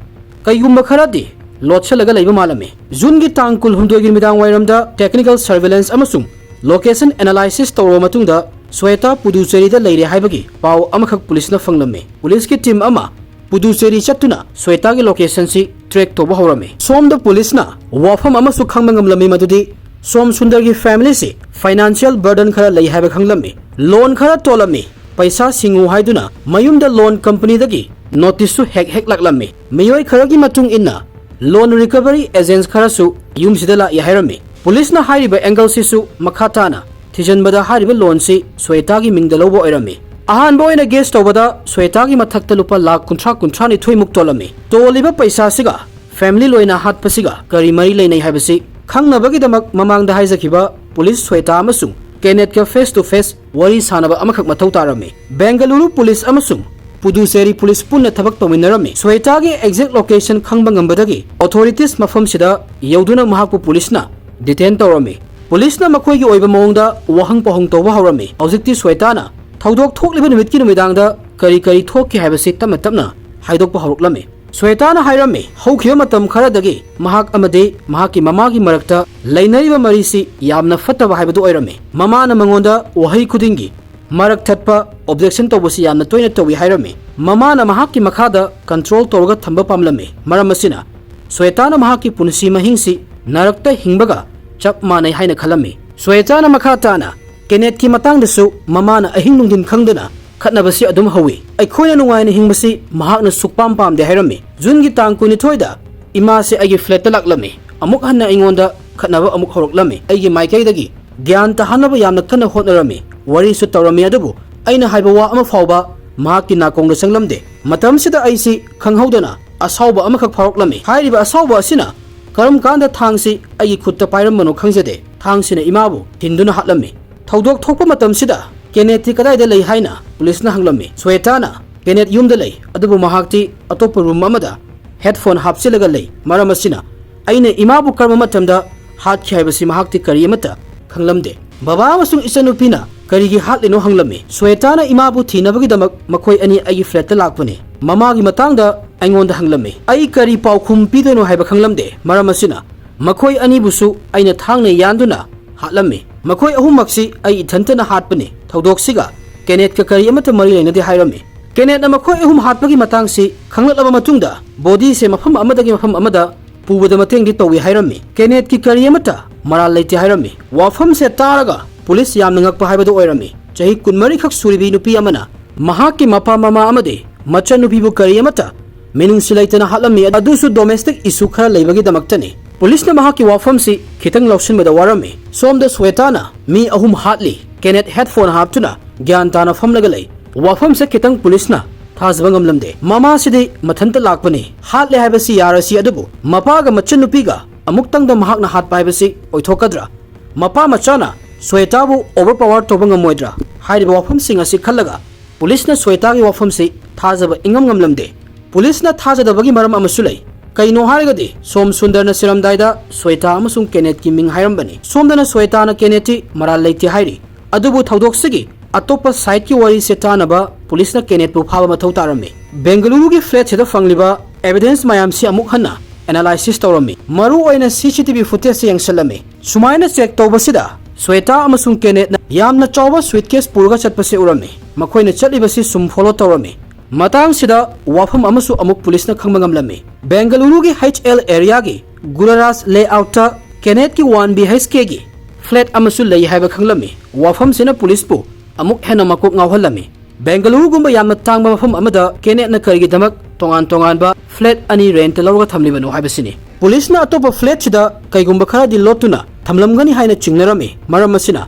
ꯀꯩꯒꯨꯝꯕ ꯈꯔꯗꯤ ꯂꯣꯠꯁꯤꯜꯂꯒ ꯂꯩꯕ ꯃꯥꯜꯂꯝꯃꯤ꯫ ꯖꯨꯟꯒꯤ ꯇꯥꯡ ꯀꯨꯟꯍꯨꯝꯗꯣꯏꯒꯤ ꯅꯨꯃꯤꯗꯥꯡ ꯋꯥꯏꯔꯝꯗ ꯇꯦꯛꯅꯤꯀꯦꯜ ꯁꯔꯚꯦꯂꯦꯟꯁ ꯑꯃꯁꯨꯡ ꯂꯣꯀꯦꯁꯟ ꯑꯦꯅꯥꯂꯥꯏꯁꯤꯁ ꯇꯧꯔꯕ ꯃꯇꯨꯡꯗ ꯁ꯭ꯋꯦꯇꯥ ꯄꯨꯗꯨꯆꯦꯔꯤꯗ ꯂꯩꯔꯦ ꯍꯥꯏꯕꯒꯤ ꯄꯥꯎ ꯑꯃꯈꯛ ꯄꯨꯂꯤꯁꯅ ꯐꯪꯂꯝꯃꯤ꯫ ꯄꯨꯂꯤꯁꯀꯤ ꯇꯤꯝ ꯑꯃ ꯄꯨꯗꯨꯆꯦꯔꯤ ꯆꯠꯇꯨꯅ ꯁ꯭ꯋꯦꯇꯥꯒꯤ ꯂꯣꯀꯦꯁꯟꯁꯤ ꯇ꯭ꯔꯦꯛ ꯇꯧꯕ ꯍꯧꯔꯝꯃꯤ꯫ ꯁꯣꯝꯗ ꯄꯨꯂꯤꯁꯅ ꯋꯥꯐꯝ ꯑꯃꯁꯨ ꯈꯪꯕ ꯉꯝꯂꯝꯃꯤ, ꯃꯗꯨꯗꯤ ꯁꯣꯝ ꯁꯨꯟꯗꯔꯒꯤ ꯐꯦꯃꯤꯂꯤꯁꯤ ꯐꯥꯏꯅꯥꯟꯁꯤꯌꯦꯜ ꯕꯔꯗꯟ ꯈꯔ ꯂꯩ ꯍꯥꯏꯕ ꯈꯪꯂꯝꯃꯤ꯫ ꯂꯣꯟ ꯈꯔ ꯇꯣꯜꯂꯝꯃꯤ꯫ ꯄꯩꯁꯥ ꯁꯤꯡꯉꯨ ꯍꯥꯏꯗꯨꯅ ꯃꯌꯨꯝꯗ ꯂꯣꯟ ꯀꯝꯄꯅꯤꯗꯒꯤ ꯅꯣꯇꯤꯁꯁꯨ ꯍꯦꯛ ꯍꯦꯛ ꯂꯥꯛꯂꯝꯃꯤ꯫ ꯃꯤꯑꯣꯏ ꯈꯔꯒꯤ ꯃꯇꯨꯡ ꯏꯟꯅ ꯂꯣꯟ ꯔꯤꯀꯚꯔꯤ ꯑꯦꯖꯦꯟꯁ ꯈꯔꯁꯨ ꯌꯨꯝꯁꯤꯗ ꯂꯥꯛꯏ ꯍꯥꯏꯔꯝꯃꯤ꯫ ꯄꯨꯂꯤꯁꯅ ꯍꯥꯏꯔꯤꯕ ꯑꯦꯡꯒꯜꯁꯤꯁꯨ ꯃꯈꯥ ꯇꯥꯅ ꯊꯤꯖꯤꯟꯕꯗ ꯍꯥꯏꯔꯤꯕ ꯂꯣꯟꯁꯤ ꯁ꯭ꯋꯦꯇꯥꯒꯤ ꯃꯤꯡꯗ ꯂꯧꯕ ꯑꯣꯏꯔꯝꯃꯤ꯫ ꯑꯍꯥꯟꯕ ꯑꯣꯏꯅ ꯒꯦꯁ ꯇꯧꯕꯗ ꯁ꯭ꯋꯦꯇꯥꯒꯤ ꯃꯊꯛꯇ ꯂꯨꯄꯥ ꯂꯥꯈ ꯀꯨꯟꯊ꯭ꯔꯥ, ꯀꯨꯟꯊ꯭ꯔꯥꯅꯤꯊꯣꯏ ꯃꯨꯛ ꯇꯣꯜꯂꯝꯃꯤ꯫ ꯇꯣꯜꯂꯤꯕ ꯄꯩꯁꯥꯁꯤꯒ ꯐꯦꯃꯤꯂꯤ ꯂꯣꯏꯅ ꯍꯥꯠꯄꯁꯤꯒ ꯀꯔꯤ ꯃꯔꯤ ꯂꯩꯅꯩ ꯍꯥꯏꯕꯁꯤ ꯈꯪꯅꯕꯒꯤꯗꯃꯛ ꯃꯃꯥꯡꯗ ꯍꯥꯏꯖꯈꯤꯕ ꯄꯨꯂꯤꯁ ꯁ꯭ꯋꯦꯇꯥ ꯑꯃꯁꯨꯡ ꯀꯦꯅꯦꯠꯀ ꯐꯦꯁ ꯇꯨ ꯐꯦꯁ ꯋꯥꯔꯤ ꯁꯥꯅꯕ ꯑꯃꯈꯛ ꯃꯊꯧ ꯇꯥꯔꯝꯃꯤ꯫ ꯕꯦꯡꯒꯂꯨꯔꯨ ꯄꯨꯂꯤꯁ ꯑꯃꯁꯨꯡ ꯄꯨꯗꯨꯆꯦꯔꯤ ꯄꯨꯂꯤꯁ ꯄꯨꯟꯅ ꯊꯕꯛ ꯇꯧꯃꯤꯟꯅꯔꯝꯃꯤ꯫ ꯁ꯭ꯋꯦꯇꯥꯒꯤ ꯑꯦꯛꯖꯦꯛ ꯂꯣꯀꯦꯁꯟ ꯈꯪꯕ ꯉꯝꯕꯗꯒꯤ ꯑꯣꯊꯣꯔꯤꯇꯤꯁ ꯃꯐꯝꯁꯤꯗ ꯌꯧꯗꯨꯅ ꯃꯍꯥꯛꯄꯨ ꯄꯨꯂꯤꯁꯅ ꯗꯤꯇꯦꯟ ꯇꯧꯔꯝꯃꯤ꯫ ꯄꯨꯂꯤꯁꯅ ꯃꯈꯣꯏꯒꯤ ꯑꯣꯏꯕ ꯃꯑꯣꯡꯗ ꯋꯥꯍꯪ ꯄꯥꯎꯍꯪ ꯇꯧꯕ ꯍꯧꯔꯝꯃꯤ꯫ ꯍꯧꯖꯤꯛꯇꯤ ꯁ꯭ꯋꯦꯇꯥꯅ ꯊꯧꯗꯣꯛ ꯊꯣꯛꯂꯤꯕ ꯅꯨꯃꯤꯠꯀꯤ ꯅꯨꯃꯤꯗꯥꯡꯗ ꯀꯔꯤ ꯀꯔꯤ ꯊꯣꯛꯈꯤ ꯍꯥꯏꯕꯁꯤ ꯇꯞꯅ ꯇꯞꯅ ꯍꯥꯏꯗꯣꯛꯄ ꯍꯧꯔꯛꯂꯝꯃꯤ꯫ ꯁ꯭ꯋꯦꯇꯥꯅ ꯍꯥꯏꯔꯝꯃꯤ, ꯍꯧꯈꯤꯕ ꯃꯇꯝ ꯈꯔꯗꯒꯤ ꯃꯍꯥꯛ ꯑꯃꯗꯤ ꯃꯍꯥꯛꯀꯤ ꯃꯃꯥꯒꯤ ꯃꯔꯛꯇ ꯂꯩꯅꯔꯤꯕ ꯃꯔꯤꯁꯤ ꯌꯥꯝꯅ ꯐꯠꯇꯕ ꯍꯥꯏꯕꯗꯨ ꯑꯣꯏꯔꯝꯃꯤ꯫ ꯃꯃꯥꯅ ꯃꯉꯣꯟꯗ ꯋꯥꯍꯩ ꯈꯨꯗꯤꯡꯒꯤ ꯃꯔꯛ ꯊꯠꯄ, ꯑꯣꯕꯖꯦꯛꯁꯟ ꯇꯧꯕꯁꯤ ꯌꯥꯝꯅ ꯇꯣꯏꯅ ꯇꯧꯏ ꯍꯥꯏꯔꯝꯃꯤ꯫ ꯃꯃꯥꯅ ꯃꯍꯥꯛꯀꯤ ꯃꯈꯥꯗ ꯀꯟꯇ꯭ꯔꯣꯜ ꯇꯧꯔꯒ ꯊꯝꯕ ꯄꯥꯝꯂꯝꯃꯤ꯫ ꯃꯔꯝ ꯑꯁꯤꯅ ꯁ꯭ꯋꯦꯇꯥꯅ ꯃꯍꯥꯛꯀꯤ ꯄꯨꯟꯁꯤ ꯃꯍꯤꯡꯁꯤ ꯅꯔꯛꯇ ꯍꯤꯡꯕꯒ ꯆꯞ ꯃꯥꯟꯅꯩ ꯍꯥꯏꯅ ꯈꯜꯂꯝꯃꯤ꯫ ꯁ꯭ꯋꯦꯇꯥꯅ ꯃꯈꯥ ꯇꯥꯅ ꯀꯦꯅꯦꯠꯀꯤ ꯃꯇꯥꯡꯗꯁꯨ ꯃꯃꯥꯅ ꯑꯍꯤꯡ ꯅꯨꯡꯊꯤꯟ ꯈꯪꯗꯅ ꯈꯠꯅꯕꯁꯤ ꯑꯗꯨꯝ ꯍꯧꯏ꯫ ꯑꯩꯈꯣꯏꯅ ꯅꯨꯡꯉꯥꯏꯅ ꯍꯤꯡꯕꯁꯤ ꯃꯍꯥꯛꯅ ꯁꯨꯛꯄꯥꯝ ꯄꯥꯝꯗꯦ ꯍꯥꯏꯔꯝꯃꯤ꯫ ꯖꯨꯟꯒꯤ ꯇꯥꯡ ꯀꯨꯟꯅꯤꯊꯣꯏꯗ ꯏꯃꯥꯁꯦ ꯑꯩꯒꯤ flat ꯇ ꯂꯥꯛꯂꯝꯃꯤ꯫ ꯑꯃꯨꯛ ꯍꯟꯅ ꯑꯩꯉꯣꯟꯗ ꯈꯠꯅꯕ ꯑꯃꯨꯛ ꯍꯧꯔꯛꯂꯝꯃꯤ꯫ ꯑꯩꯒꯤ ꯃꯥꯏꯀꯩꯗꯒꯤ ꯒ꯭ꯌꯥꯟ ꯇꯥꯍꯟꯅꯕ ꯌꯥꯝꯅ ꯀꯟꯅ ꯍꯣꯠꯅꯔꯝꯃꯤ, ꯋꯥꯔꯤꯁꯨ ꯇꯧꯔꯝꯃꯤ, ꯑꯗꯨꯕꯨ ꯑꯩꯅ ꯍꯥꯏꯕ ꯋꯥ ꯑꯃ ꯐꯥꯎꯕ ꯃꯍꯥꯛꯀꯤ ꯅꯥꯀꯣꯡꯗ ꯆꯪꯂꯝꯗꯦ꯫ ꯃꯇꯝꯁꯤꯗ ꯑꯩꯁꯤ ꯈꯪꯍꯧꯗꯅ ꯑꯁꯥꯎꯕ ꯑꯃꯈꯛ ꯐꯥꯎꯔꯛꯂꯝꯃꯤ꯫ ꯍꯥꯏꯔꯤꯕ ꯑꯁꯥꯎꯕ ꯑꯁꯤꯅ ꯀꯔꯝ ꯀꯥꯟꯗ ꯊꯥꯡꯁꯤ ꯑꯩꯒꯤ ꯈꯨꯠꯇ ꯄꯥꯏꯔꯝꯕꯅꯣ ꯈꯪꯖꯗꯦ꯫ ꯊꯥꯡꯁꯤꯅ ꯏꯃꯥꯕꯨ ꯊꯤꯟꯗꯨꯅ ꯍꯥꯠꯂꯝꯃꯤ꯫ ꯊꯧꯗꯣꯛ ꯊꯣꯛꯄ ꯃꯇꯝꯁꯤꯗ ꯀꯦꯅꯦꯠꯇꯤ ꯀꯗꯥꯏꯗ ꯂꯩ ꯍꯥꯏꯅ ꯄꯨꯂꯤꯁꯅ ꯍꯪꯂꯝꯃꯤ꯫ ꯁ꯭ꯋꯦꯇꯥꯅ ꯀꯦꯅꯦꯠ ꯌꯨꯝꯗ ꯂꯩ, ꯑꯗꯨꯕꯨ ꯃꯍꯥꯛꯇꯤ ꯑꯇꯣꯞꯄ room ꯑꯃꯗ headphone ꯍꯥꯞꯆꯤꯜꯂꯒ ꯂꯩ꯫ ꯃꯔꯝ ꯑꯁꯤꯅ ꯑꯩꯅ ꯏꯃꯥꯕꯨ ꯀꯔꯝꯕ ꯃꯇꯝꯗ ꯍꯥꯠꯈꯤ ꯍꯥꯏꯕꯁꯤ ꯃꯍꯥꯛꯇꯤ ꯀꯔꯤ ꯑꯃꯠꯇ ꯈꯪꯂꯝꯗꯦ꯫ ꯕꯕꯥ ꯑꯃꯁꯨꯡ ꯏꯆꯟꯅꯨꯄꯤꯅ ꯀꯔꯤꯒꯤ ꯍꯥꯠꯂꯤꯅꯣ ꯍꯪꯂꯝꯃꯤ꯫ ꯁ꯭ꯋꯦꯇꯥꯅ ꯏꯃꯥꯕꯨ ꯊꯤꯅꯕꯒꯤꯗꯃꯛ ꯃꯈꯣꯏ ꯑꯅꯤ ꯑꯩꯒꯤ flat ꯇ ꯂꯥꯛꯄꯅꯤ꯫ ꯃꯃꯥꯒꯤ ꯃꯇꯥꯡꯗ ꯑꯩꯉꯣꯟꯗ ꯍꯪꯂꯝꯃꯤ꯫ ꯑꯩ ꯀꯔꯤ ꯄꯥꯎꯈꯨꯝ ꯄꯤꯗꯣꯏꯅꯣ ꯍꯥꯏꯕ ꯈꯪꯂꯝꯗꯦ꯫ ꯃꯔꯝ ꯑꯁꯤꯅ ꯃꯈꯣꯏ ꯑꯅꯤꯕꯨꯁꯨ ꯑꯩꯅ ꯊꯥꯡꯅ ꯌꯥꯟꯗꯨꯅ ꯍꯥꯠꯂꯝꯃꯤ꯫ ꯃꯈꯣꯏ ꯑꯍꯨꯝꯃꯛꯁꯤ ꯑꯩ ꯏꯊꯟꯇꯅ ꯍꯥꯠꯄꯅꯤ꯫ ꯊꯧꯗꯣꯛꯁꯤꯒ ꯀꯦꯅꯦꯠꯀ ꯀꯔꯤ ꯑꯃꯠꯇ ꯃꯔꯤ ꯂꯩꯅꯗꯦ ꯍꯥꯏꯔꯝꯃꯤ꯫ ꯀꯦꯅꯦꯠꯅ ꯃꯈꯣꯏ ꯑꯍꯨꯝ ꯍꯥꯠꯄꯒꯤ ꯃꯇꯥꯡꯁꯤ ꯈꯪꯂꯛꯂꯕ ꯃꯇꯨꯡꯗ body ꯁꯦ ꯃꯐꯝ ꯑꯃꯗꯒꯤ ꯃꯐꯝ ꯑꯃꯗ ꯄꯨꯕꯗ ꯃꯇꯦꯡꯗꯤ ꯇꯧꯏ ꯍꯥꯏꯔꯝꯃꯤ꯫ ꯀꯦꯅꯦꯠꯀꯤ ꯀꯔꯤ ꯑꯃꯠꯇ ꯃꯔꯥꯜ ꯂꯩꯇꯦ ꯍꯥꯏꯔꯝꯃꯤ꯫ ꯋꯥꯐꯝꯁꯦ ꯇꯥꯔꯒ ꯄꯨꯂꯤꯁ ꯌꯥꯝꯅ ꯉꯛꯄ ꯍꯥꯏꯕꯗꯨ ꯑꯣꯏꯔꯝꯃꯤ꯫ ꯆꯍꯤ ꯀꯨꯟꯃꯔꯤ ꯈꯛ ꯁꯨꯔꯤꯕꯤ ꯅꯨꯄꯤ ꯑꯃꯅ ꯃꯍꯥꯛꯀꯤ ꯃꯄꯥ ꯃꯃꯥ ꯑꯃꯗꯤ ꯃꯆꯟꯅꯨꯄꯤꯕꯨ ꯀꯔꯤ ꯑꯃꯠꯇ ꯃꯤꯅꯨꯡꯁꯤ ꯂꯩꯇꯅ ꯍꯥꯠꯂꯝꯃꯤ, ꯑꯗꯨꯁꯨ domestic issue ꯈꯔ ꯂꯩꯕꯒꯤꯗꯃꯛꯇꯅꯤ꯫ ꯄꯨꯂꯤꯁꯅ ꯃꯍꯥꯛꯀꯤ ꯋꯥꯐꯝꯁꯤ ꯈꯤꯇꯪ ꯂꯧꯁꯤꯟꯕꯗ ꯋꯥꯔꯝꯃꯤ꯫ ꯁꯣꯝꯗ ꯁ꯭ꯋꯦꯇꯥꯅ ꯃꯤ ꯑꯍꯨꯝ ꯍꯥꯠꯂꯤ, ꯀꯦꯅꯦꯠ headphone ꯍꯥꯞꯇꯨꯅ ꯒ꯭ꯌꯥꯟ ꯇꯥꯅ ꯐꯝꯂꯒ ꯂꯩ꯫ ꯋꯥꯐꯝꯁꯦ ꯈꯤꯇꯪ ꯄꯨꯂꯤꯁꯅ ꯊꯥꯖꯕ ꯉꯝꯂꯝꯗꯦ꯫ ꯃꯃꯥꯁꯤꯗꯤ ꯃꯊꯟꯇ ꯂꯥꯛꯄꯅꯤ, ꯍꯥꯠꯂꯦ ꯍꯥꯏꯕꯁꯤ ꯌꯥꯔꯁꯤ, ꯑꯗꯨꯕꯨ ꯃꯄꯥꯒ ꯃꯆꯟꯅꯨꯄꯤꯒ ꯑꯃꯨꯛꯇꯪꯗ ꯃꯍꯥꯛꯅ ꯍꯥꯠꯄ ꯍꯥꯏꯕꯁꯤ ꯑꯣꯏꯊꯣꯛꯀꯗ꯭ꯔꯥ? ꯃꯄꯥ ꯃꯆꯥꯅ ꯁ꯭ꯋꯦꯇꯥꯕꯨ overpower ꯇꯧꯕ ꯉꯝꯃꯣꯏꯗ꯭ꯔꯥ? ꯍꯥꯏꯔꯤꯕ ꯋꯥꯐꯝꯁꯤꯡ ꯑꯁꯤ ꯈꯜꯂꯒ ꯄꯨꯂꯤꯁꯅ ꯁ꯭ꯋꯦꯇꯥꯒꯤ ꯋꯥꯐꯝꯁꯤ ꯊꯥꯖꯕ ꯏꯉꯝ ꯉꯝꯂꯝꯗꯦ꯫ ꯄꯨꯂꯤꯁꯅ ꯊꯥꯖꯗꯕꯒꯤ ꯃꯔꯝ ꯑꯃꯁꯨ ꯂꯩ꯫ ꯀꯩꯅꯣ ꯍꯥꯏꯔꯒꯗꯤ ꯁꯣꯝ ꯁꯨꯟꯗꯔꯅ ꯁꯤꯔꯝꯗꯥꯏꯗ ꯁ꯭ꯋꯦꯇꯥ ꯑꯃꯁꯨꯡ ꯀꯦꯅꯦꯠꯀꯤ ꯃꯤꯡ ꯍꯥꯏꯔꯝꯕꯅꯤ꯫ ꯁꯣꯝꯗꯅ ꯁ꯭ꯋꯦꯇꯥꯅ ꯀꯦꯅꯦꯠꯇꯤ ꯃꯔꯥꯜ ꯂꯩꯇꯦ ꯍꯥꯏꯔꯤ꯫ ꯑꯗꯨꯕꯨ ꯊꯧꯗꯣꯛꯁꯤꯒꯤ ꯑꯇꯣꯞꯄ side ꯀꯤ ꯋꯥꯔꯤꯁꯦ ꯇꯥꯅꯕ ꯄꯨꯂꯤꯁꯅ ꯀꯦꯅꯦꯠꯄꯨ ꯐꯥꯕ ꯃꯊꯧ ꯇꯥꯔꯝꯃꯤ꯫ ꯕꯦꯡꯒꯂꯨꯔꯨꯒꯤ flat ꯁꯤꯗ ꯐꯪꯂꯤꯕ evidence ꯃꯌꯥꯝꯁꯤ ꯑꯃꯨꯛ ꯍꯟꯅ analysis ꯇꯧꯔꯝꯃꯤ꯫ ꯃꯔꯨ ꯑꯣꯏꯅ C C T V footage ꯁꯦ ꯌꯦꯡꯁꯤꯜꯂꯝꯃꯤ꯫ ꯁꯨꯃꯥꯏꯅ check ꯇꯧꯕꯁꯤꯗ ꯁ꯭ꯋꯦꯇꯥ ꯑꯃꯁꯨꯡ ꯀꯦꯅꯦꯠꯅ ꯌꯥꯝꯅ ꯆꯥꯎꯕ suitcase ꯄꯨꯔꯒ ꯆꯠꯄꯁꯦ ꯎꯔꯝꯃꯤ꯫ ꯃꯈꯣꯏꯅ ꯆꯠꯂꯤꯕꯁꯤ ꯁꯨꯝ follow ꯇꯧꯔꯝꯃꯤ꯫ ꯃꯇꯥꯡꯁꯤꯗ ꯋꯥꯐꯝ ꯑꯃꯁꯨ ꯑꯃꯨꯛ ꯄꯨꯂꯤꯁꯅ ꯈꯪꯕ ꯉꯝꯂꯝꯃꯤ꯫ ꯕꯦꯡꯒꯂꯨꯔꯨꯒꯤ H L area ꯒꯤ ꯒꯨꯔꯥꯔꯥꯖ layout ꯇ ꯀꯦꯅꯦꯠꯀꯤ one B H K ꯒꯤ flat ꯑꯃꯁꯨ ꯂꯩ ꯍꯥꯏꯕ ꯈꯪꯂꯝꯃꯤ꯫ ꯋꯥꯐꯝꯁꯤꯅ ꯄꯨꯂꯤꯁꯄꯨ ꯑꯃꯨꯛ ꯍꯦꯟꯅ ꯃꯀꯣꯛ ꯉꯥꯎꯍꯜꯂꯝꯃꯤ꯫ ꯕꯦꯡꯒꯂꯨꯔꯨꯒꯨꯝꯕ ꯌꯥꯝꯅ ꯇꯥꯡꯕ ꯃꯐꯝ ꯑꯃꯗ ꯀꯦꯅꯦꯠꯅ ꯀꯔꯤꯒꯤꯗꯃꯛ ꯇꯣꯉꯥꯟ ꯇꯣꯉꯥꯟꯕ ꯐ꯭ꯂꯦꯠ ꯑꯅꯤ ꯔꯦꯟꯠꯇ ꯂꯧꯔꯒ ꯊꯝꯂꯤꯕꯅꯣ ꯍꯥꯏꯕꯁꯤꯅꯤ꯫ ꯄꯨꯂꯤꯁꯅ ꯑꯇꯣꯞꯄ ꯐ꯭ꯂꯦꯠꯁꯤꯗ ꯀꯩꯒꯨꯝꯕ ꯈꯔꯗꯤ ꯂꯣꯠꯇꯨꯅ ꯊꯝꯂꯝꯒꯅꯤ ꯍꯥꯏꯅ ꯆꯤꯡꯅꯔꯝꯃꯤ꯫ ꯃꯔꯝ ꯑꯁꯤꯅ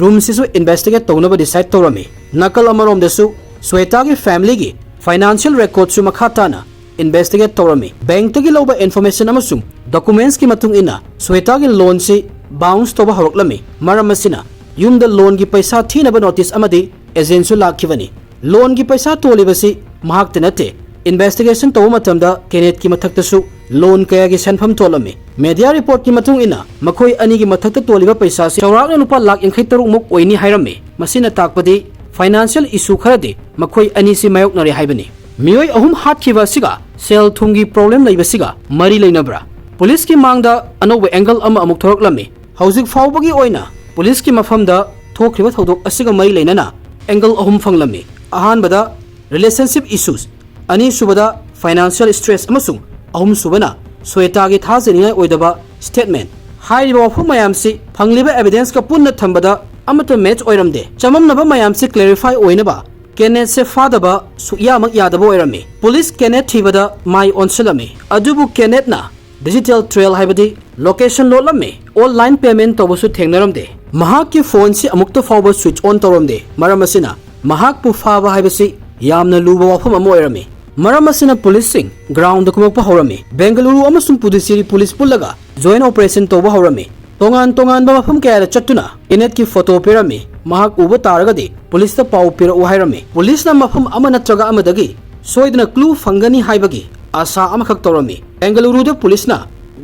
ꯔꯨꯝꯁꯤꯁꯨ ꯏꯟꯚꯦꯁꯇꯤꯒꯦꯠ ꯇꯧꯅꯕ ꯗꯤꯁꯥꯏꯗ ꯇꯧꯔꯝꯃꯤ꯫ ꯅꯥꯀꯜ ꯑꯃꯔꯣꯝꯗꯁꯨ ꯁ꯭ꯋꯦꯇꯥꯒꯤ ꯐꯦꯃꯤꯂꯤꯒꯤ ꯐꯥꯏꯅꯥꯟꯁꯤꯌꯦꯜ ꯔꯦꯀꯣꯔꯗꯁꯨ ꯃꯈꯥ ꯇꯥꯅ ꯏꯟꯚꯦꯁꯇꯤꯒꯦꯠ ꯇꯧꯔꯝꯃꯤ꯫ ꯕꯦꯡꯛꯇꯒꯤ ꯂꯧꯕ ꯏꯟꯐꯣꯔꯃꯦꯁꯟ ꯑꯃꯁꯨꯡ ꯗꯣꯀꯨꯃꯦꯟꯠꯁꯀꯤ ꯃꯇꯨꯡ ꯏꯟꯅ ꯁ꯭ꯋꯦꯇꯥꯒꯤ ꯂꯣꯟꯁꯤ ꯕꯥꯎꯟꯁ ꯇꯧꯕ ꯍꯧꯔꯛꯂꯝꯃꯤ꯫ ꯃꯔꯝ ꯑꯁꯤꯅ ꯌꯨꯝꯗ ꯂꯣꯟꯒꯤ ꯄꯩꯁꯥ ꯊꯤꯅꯕ ꯅꯣꯇꯤꯁ ꯑꯃꯗꯤ ꯑꯦꯖꯦꯟꯁꯨ ꯂꯥꯛꯈꯤꯕꯅꯤ꯫ ꯂꯣꯟꯒꯤ ꯄꯩꯁꯥ ꯇꯣꯜꯂꯤꯕꯁꯤ ꯃꯍꯥꯛꯇ ꯅꯠꯇꯦ, ꯏꯟꯚꯦꯁꯇꯤꯒꯦꯁꯟ ꯇꯧꯕ ꯃꯇꯝꯗ ꯀꯦꯅꯦꯠꯀꯤ ꯃꯊꯛꯇꯁꯨ ꯂꯣꯟ ꯀꯌꯥꯒꯤ ꯁꯦꯟꯐꯝ ꯇꯣꯜꯂꯝꯃꯤ꯫ ꯃꯦꯗꯤꯌꯥ ꯔꯤꯄꯣꯔꯠꯀꯤ ꯃꯇꯨꯡ ꯏꯟꯅ ꯃꯈꯣꯏ ꯑꯅꯤꯒꯤ ꯃꯊꯛꯇ ꯇꯣꯜꯂꯤꯕ ꯄꯩꯁꯥꯁꯤ ꯆꯥꯎꯔꯥꯛꯅ ꯂꯨꯄꯥ ꯂꯥꯈ ꯌꯥꯡꯈꯩ ꯇꯔꯨꯛ ꯃꯨꯛ ꯑꯣꯏꯅꯤ ꯍꯥꯏꯔꯝꯃꯤ꯫ ꯃꯁꯤꯅ ꯇꯥꯛꯄꯗꯤ ꯐꯥꯏꯅꯥꯟꯁꯤꯌꯦꯜ ꯏꯁꯨ ꯈꯔꯗꯤ ꯃꯈꯣꯏ ꯑꯅꯤꯁꯤ ꯃꯥꯌꯣꯛꯅꯔꯦ ꯍꯥꯏꯕꯅꯤ꯫ ꯃꯤꯑꯣꯏ ꯑꯍꯨꯝ ꯍꯥꯠꯈꯤꯕ ꯑꯁꯤꯒ ꯁꯦꯜ ꯊꯨꯝꯒꯤ ꯄ꯭ꯔꯣꯕ꯭ꯂꯦꯝ ꯂꯩꯕꯁꯤꯒ ꯃꯔꯤ ꯂꯩꯅꯕ꯭ꯔꯥ? ꯄꯨꯂꯤꯁꯀꯤ ꯃꯥꯡꯗ ꯑꯅꯧꯕ ꯑꯦꯡꯒꯜ ꯑꯃ ꯑꯃꯨꯛ ꯊꯣꯔꯛꯂꯝꯃꯤ꯫ ꯍꯧꯖꯤꯛ ꯐꯥꯎꯕꯒꯤ ꯑꯣꯏꯅ ꯄꯨꯂꯤꯁꯀꯤ ꯃꯐꯝꯗ ꯊꯣꯛꯈ꯭ꯔꯤꯕ ꯊꯧꯗꯣꯛ ꯑꯁꯤꯒ ꯃꯔꯤ ꯂꯩꯅꯅ ꯑꯦꯡꯒꯜ ꯑꯍꯨꯝ ꯐꯪꯂꯝꯃꯤ꯫ ꯑꯍꯥꯟꯕꯗ, ꯔꯤꯂꯦꯁꯟꯁꯤꯞ ꯏꯁꯨꯁ, ꯑꯅꯤꯁꯨꯕꯗ, ꯐꯥꯏꯅꯥꯟꯁꯤꯌꯦꯜ ꯁ꯭ꯇ꯭ꯔꯦꯁ, ꯑꯃꯁꯨꯡ ꯑꯍꯨꯝꯁꯨꯕꯅ ꯁ꯭ꯋꯦꯇꯥꯒꯤ ꯊꯥꯖꯅꯤꯡꯉꯥꯏ ꯑꯣꯏꯗꯕ ꯁ꯭ꯇꯦꯠꯃꯦꯟꯠ꯫ ꯍꯥꯏꯔꯤꯕ ꯋꯥꯐꯝ ꯃꯌꯥꯝꯁꯤ ꯐꯪꯂꯤꯕ ꯑꯦꯚꯤꯗꯦꯟꯁꯀ ꯄꯨꯟꯅ ꯊꯝꯕꯗ ꯑꯃꯠꯇ ꯃꯦꯠꯆ ꯑꯣꯏꯔꯝꯗꯦ꯫ ꯆꯃꯝꯅꯕ ꯃꯌꯥꯝꯁꯤ ꯀ꯭ꯂꯦꯔꯤꯐꯥꯏ ꯑꯣꯏꯅꯕ ꯀꯦꯅꯦꯠꯁꯦ ꯐꯥꯗꯕ ꯁꯨꯛꯌꯥꯃꯛ ꯌꯥꯗꯕ ꯑꯣꯏꯔꯝꯃꯤ꯫ ꯄꯨꯂꯤꯁ ꯀꯦꯅꯦꯠ ꯊꯤꯕꯗ ꯃꯥꯏ ꯑꯣꯟꯁꯤꯜꯂꯝꯃꯤ꯫ ꯑꯗꯨꯕꯨ ꯀꯦꯅꯦꯠꯅ ꯗꯤꯖꯤꯇꯦꯜ ꯇ꯭ꯔꯦꯜ, ꯍꯥꯏꯕꯗꯤ ꯂꯣꯀꯦꯁꯟ, ꯂꯣꯠꯂꯝꯃꯤ꯫ ꯑꯣꯟꯂꯥꯏꯟ ꯄꯦꯃꯦꯟꯠ ꯇꯧꯕꯁꯨ ꯊꯦꯡꯅꯔꯝꯗꯦ꯫ ꯃꯍꯥꯛꯀꯤ ꯐꯣꯟꯁꯤ ꯑꯃꯨꯛꯇ ꯐꯥꯎꯕ ꯁ꯭ꯋꯤꯆ ꯑꯣꯟ ꯇꯧꯔꯝꯗꯦ꯫ ꯃꯔꯝ ꯑꯁꯤꯅ ꯃꯍꯥꯛꯄꯨ ꯐꯥꯕ ꯍꯥꯏꯕꯁꯤ ꯌꯥꯝꯅ ꯂꯨꯕ ꯋꯥꯐꯝ ꯑꯃ ꯑꯣꯏꯔꯝꯃꯤ꯫ ꯃꯔꯝ ꯑꯁꯤꯅ ꯄꯨꯂꯤꯁꯁꯤꯡ ꯒ꯭ꯔꯥꯎꯟꯗ ꯀꯨꯝꯃꯛꯄ ꯍꯧꯔꯝꯃꯤ꯫ ꯕꯦꯡꯒꯂꯨꯔꯨ ꯑꯃꯁꯨꯡ ꯄꯨꯗꯨꯆꯦꯔꯤ ꯄꯨꯂꯤꯁ ꯄꯨꯜꯂꯒ ꯖꯣꯏꯟꯠ ꯑꯣꯄꯔꯦꯁꯟ ꯇꯧꯕ ꯍꯧꯔꯝꯃꯤ꯫ ꯇꯣꯉꯥꯟ ꯇꯣꯉꯥꯟꯕ ꯃꯐꯝ ꯀꯌꯥꯗ ꯆꯠꯇꯨꯅ ꯀꯦꯅꯦꯠꯀꯤ ꯐꯣꯇꯣ ꯄꯤꯔꯝꯃꯤ꯫ ꯃꯍꯥꯛ ꯎꯕ ꯇꯥꯔꯒꯗꯤ ꯄꯨꯂꯤꯁꯇ ꯄꯥꯎ ꯄꯤꯔꯛꯎ ꯍꯥꯏꯔꯝꯃꯤ꯫ ꯄꯨꯂꯤꯁꯅ ꯃꯐꯝ ꯑꯃ ꯅꯠꯇ꯭ꯔꯒ ꯑꯃꯗꯒꯤ ꯁꯣꯏꯗꯅ ꯀ꯭ꯂꯨ ꯐꯪꯒꯅꯤ ꯍꯥꯏꯕꯒꯤ ꯑꯥꯁꯥ ꯑꯃꯈꯛ ꯇꯧꯔꯝꯃꯤ꯫ ꯕꯦꯡꯒꯂꯨꯔꯨꯗ ꯄꯨꯂꯤꯁꯅ